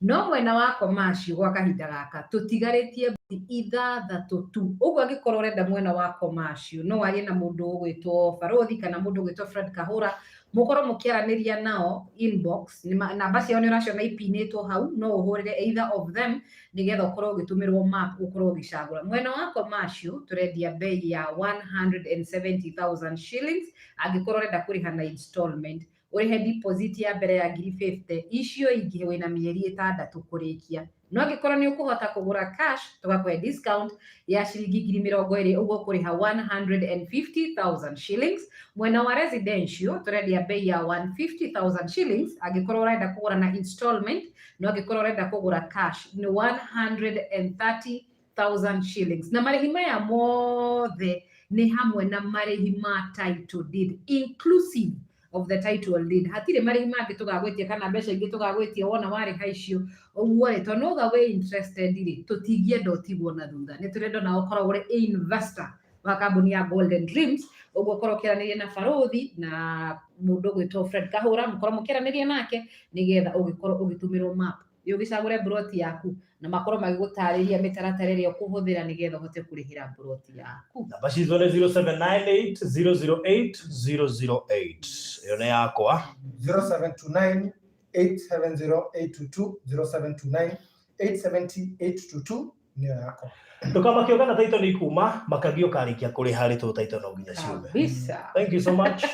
No mwena wa commercial gwa kahinda gaka tũtigarĩtie 6 tu. Ũguo angĩkorwo ũrenda mwena wa commercial, no warie na mũndũ ũgwĩtwo Barothi kana mũndũ ũgwĩtwo Fred Kahũra, mũkorwo mũkĩaranĩria nao inbox. Namba ciao nĩ ũraciona ipinĩtwo hau, no ũhũrĩre either of them nĩgetha ũkorwo ũgĩtũmĩrwo map, ũkorwo ũgĩcagũra. Mwena wa commercial tũrendia bei ya 170,000 shillings. Angĩkorwo ũrenda kũrĩha na installment, ũrĩhe deposit ya mbere ya ngiri 50, icio ingĩ wĩna mĩeri 6 kũrĩkia. No angĩkorwo nĩ ũkũhota kũgũra cash, tũgakũhe discount ya ciringi 20,000, ũguo kũrĩha 150,000 shillings. Mwena wa residential tũrendia bei ya 150,000 shillings angĩkorwo ũrenda kũgũra na installment, no angĩkorwo ũrenda kũgũra cash nĩ 130,000 shillings. Na marĩhi maya mothe nĩ hamwe na marĩhi ma title deed, inclusive of the title deed. Hatirĩ marĩhi mangĩ tũgagwĩtia kana mbeca ingĩ tũgagwĩtia wona warĩha icio. Ũguo rĩ, tondũ nĩ wĩ interested rĩ, tũtingĩenda ũtigwo na thutha, nĩ tũrenda ona ũkorwo ũrĩ investor wa kambuni ya Golden Dreams. Ũguo ũkorwo ũkĩaranĩria na Barothi na mũndũ ũgwĩtwo Fred Kahũra, mũkorwo mũkĩaranĩria nake nĩgetha ũgĩkorwo ũgĩtũmĩrwo map ũgĩcagũre mburoti yaku, na makorwo magĩgũtarĩria mĩtaratara ĩrĩa ũkũhũthĩra nĩgetha ũhote kũrĩhĩra mburoti yaku. Namba citũ nĩ 0798 008 008, ĩyo nĩ yakwa. 0729 870 822, 0729 870 822 nĩyo yakwa. Ndũkamakio kana taito nĩ ikuma makagio karĩkia kũrĩha rĩ, tũ taito no nginya ciume. Kabisa. Thank you so much.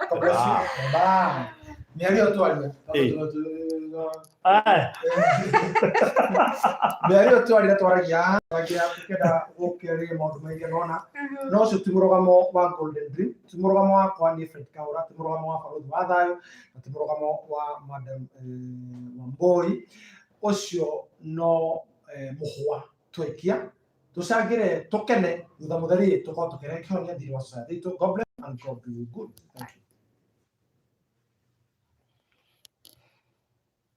God bless you. Bye. Mĩario twaria. Ah. Mĩario twaria, twaragia twaragia tukĩenda gũkĩarĩria maũndũ maingĩ nona, no ũcio ti mũrũgamo wa Golden Dream, ti mũrũgamo wakwa niĩ Fred Kaura, ti mũrũgamo wa Barothi wa Thayũ, na ti mũrũgamo wa Madam Wambui. Ũcio no mũhwa twaikia tũcangĩre tũkene, thutha mũtheri tũkorwo tũkĩrehe kĩhonia thĩinĩ wa society itũ. God bless and God do you good. Thank you.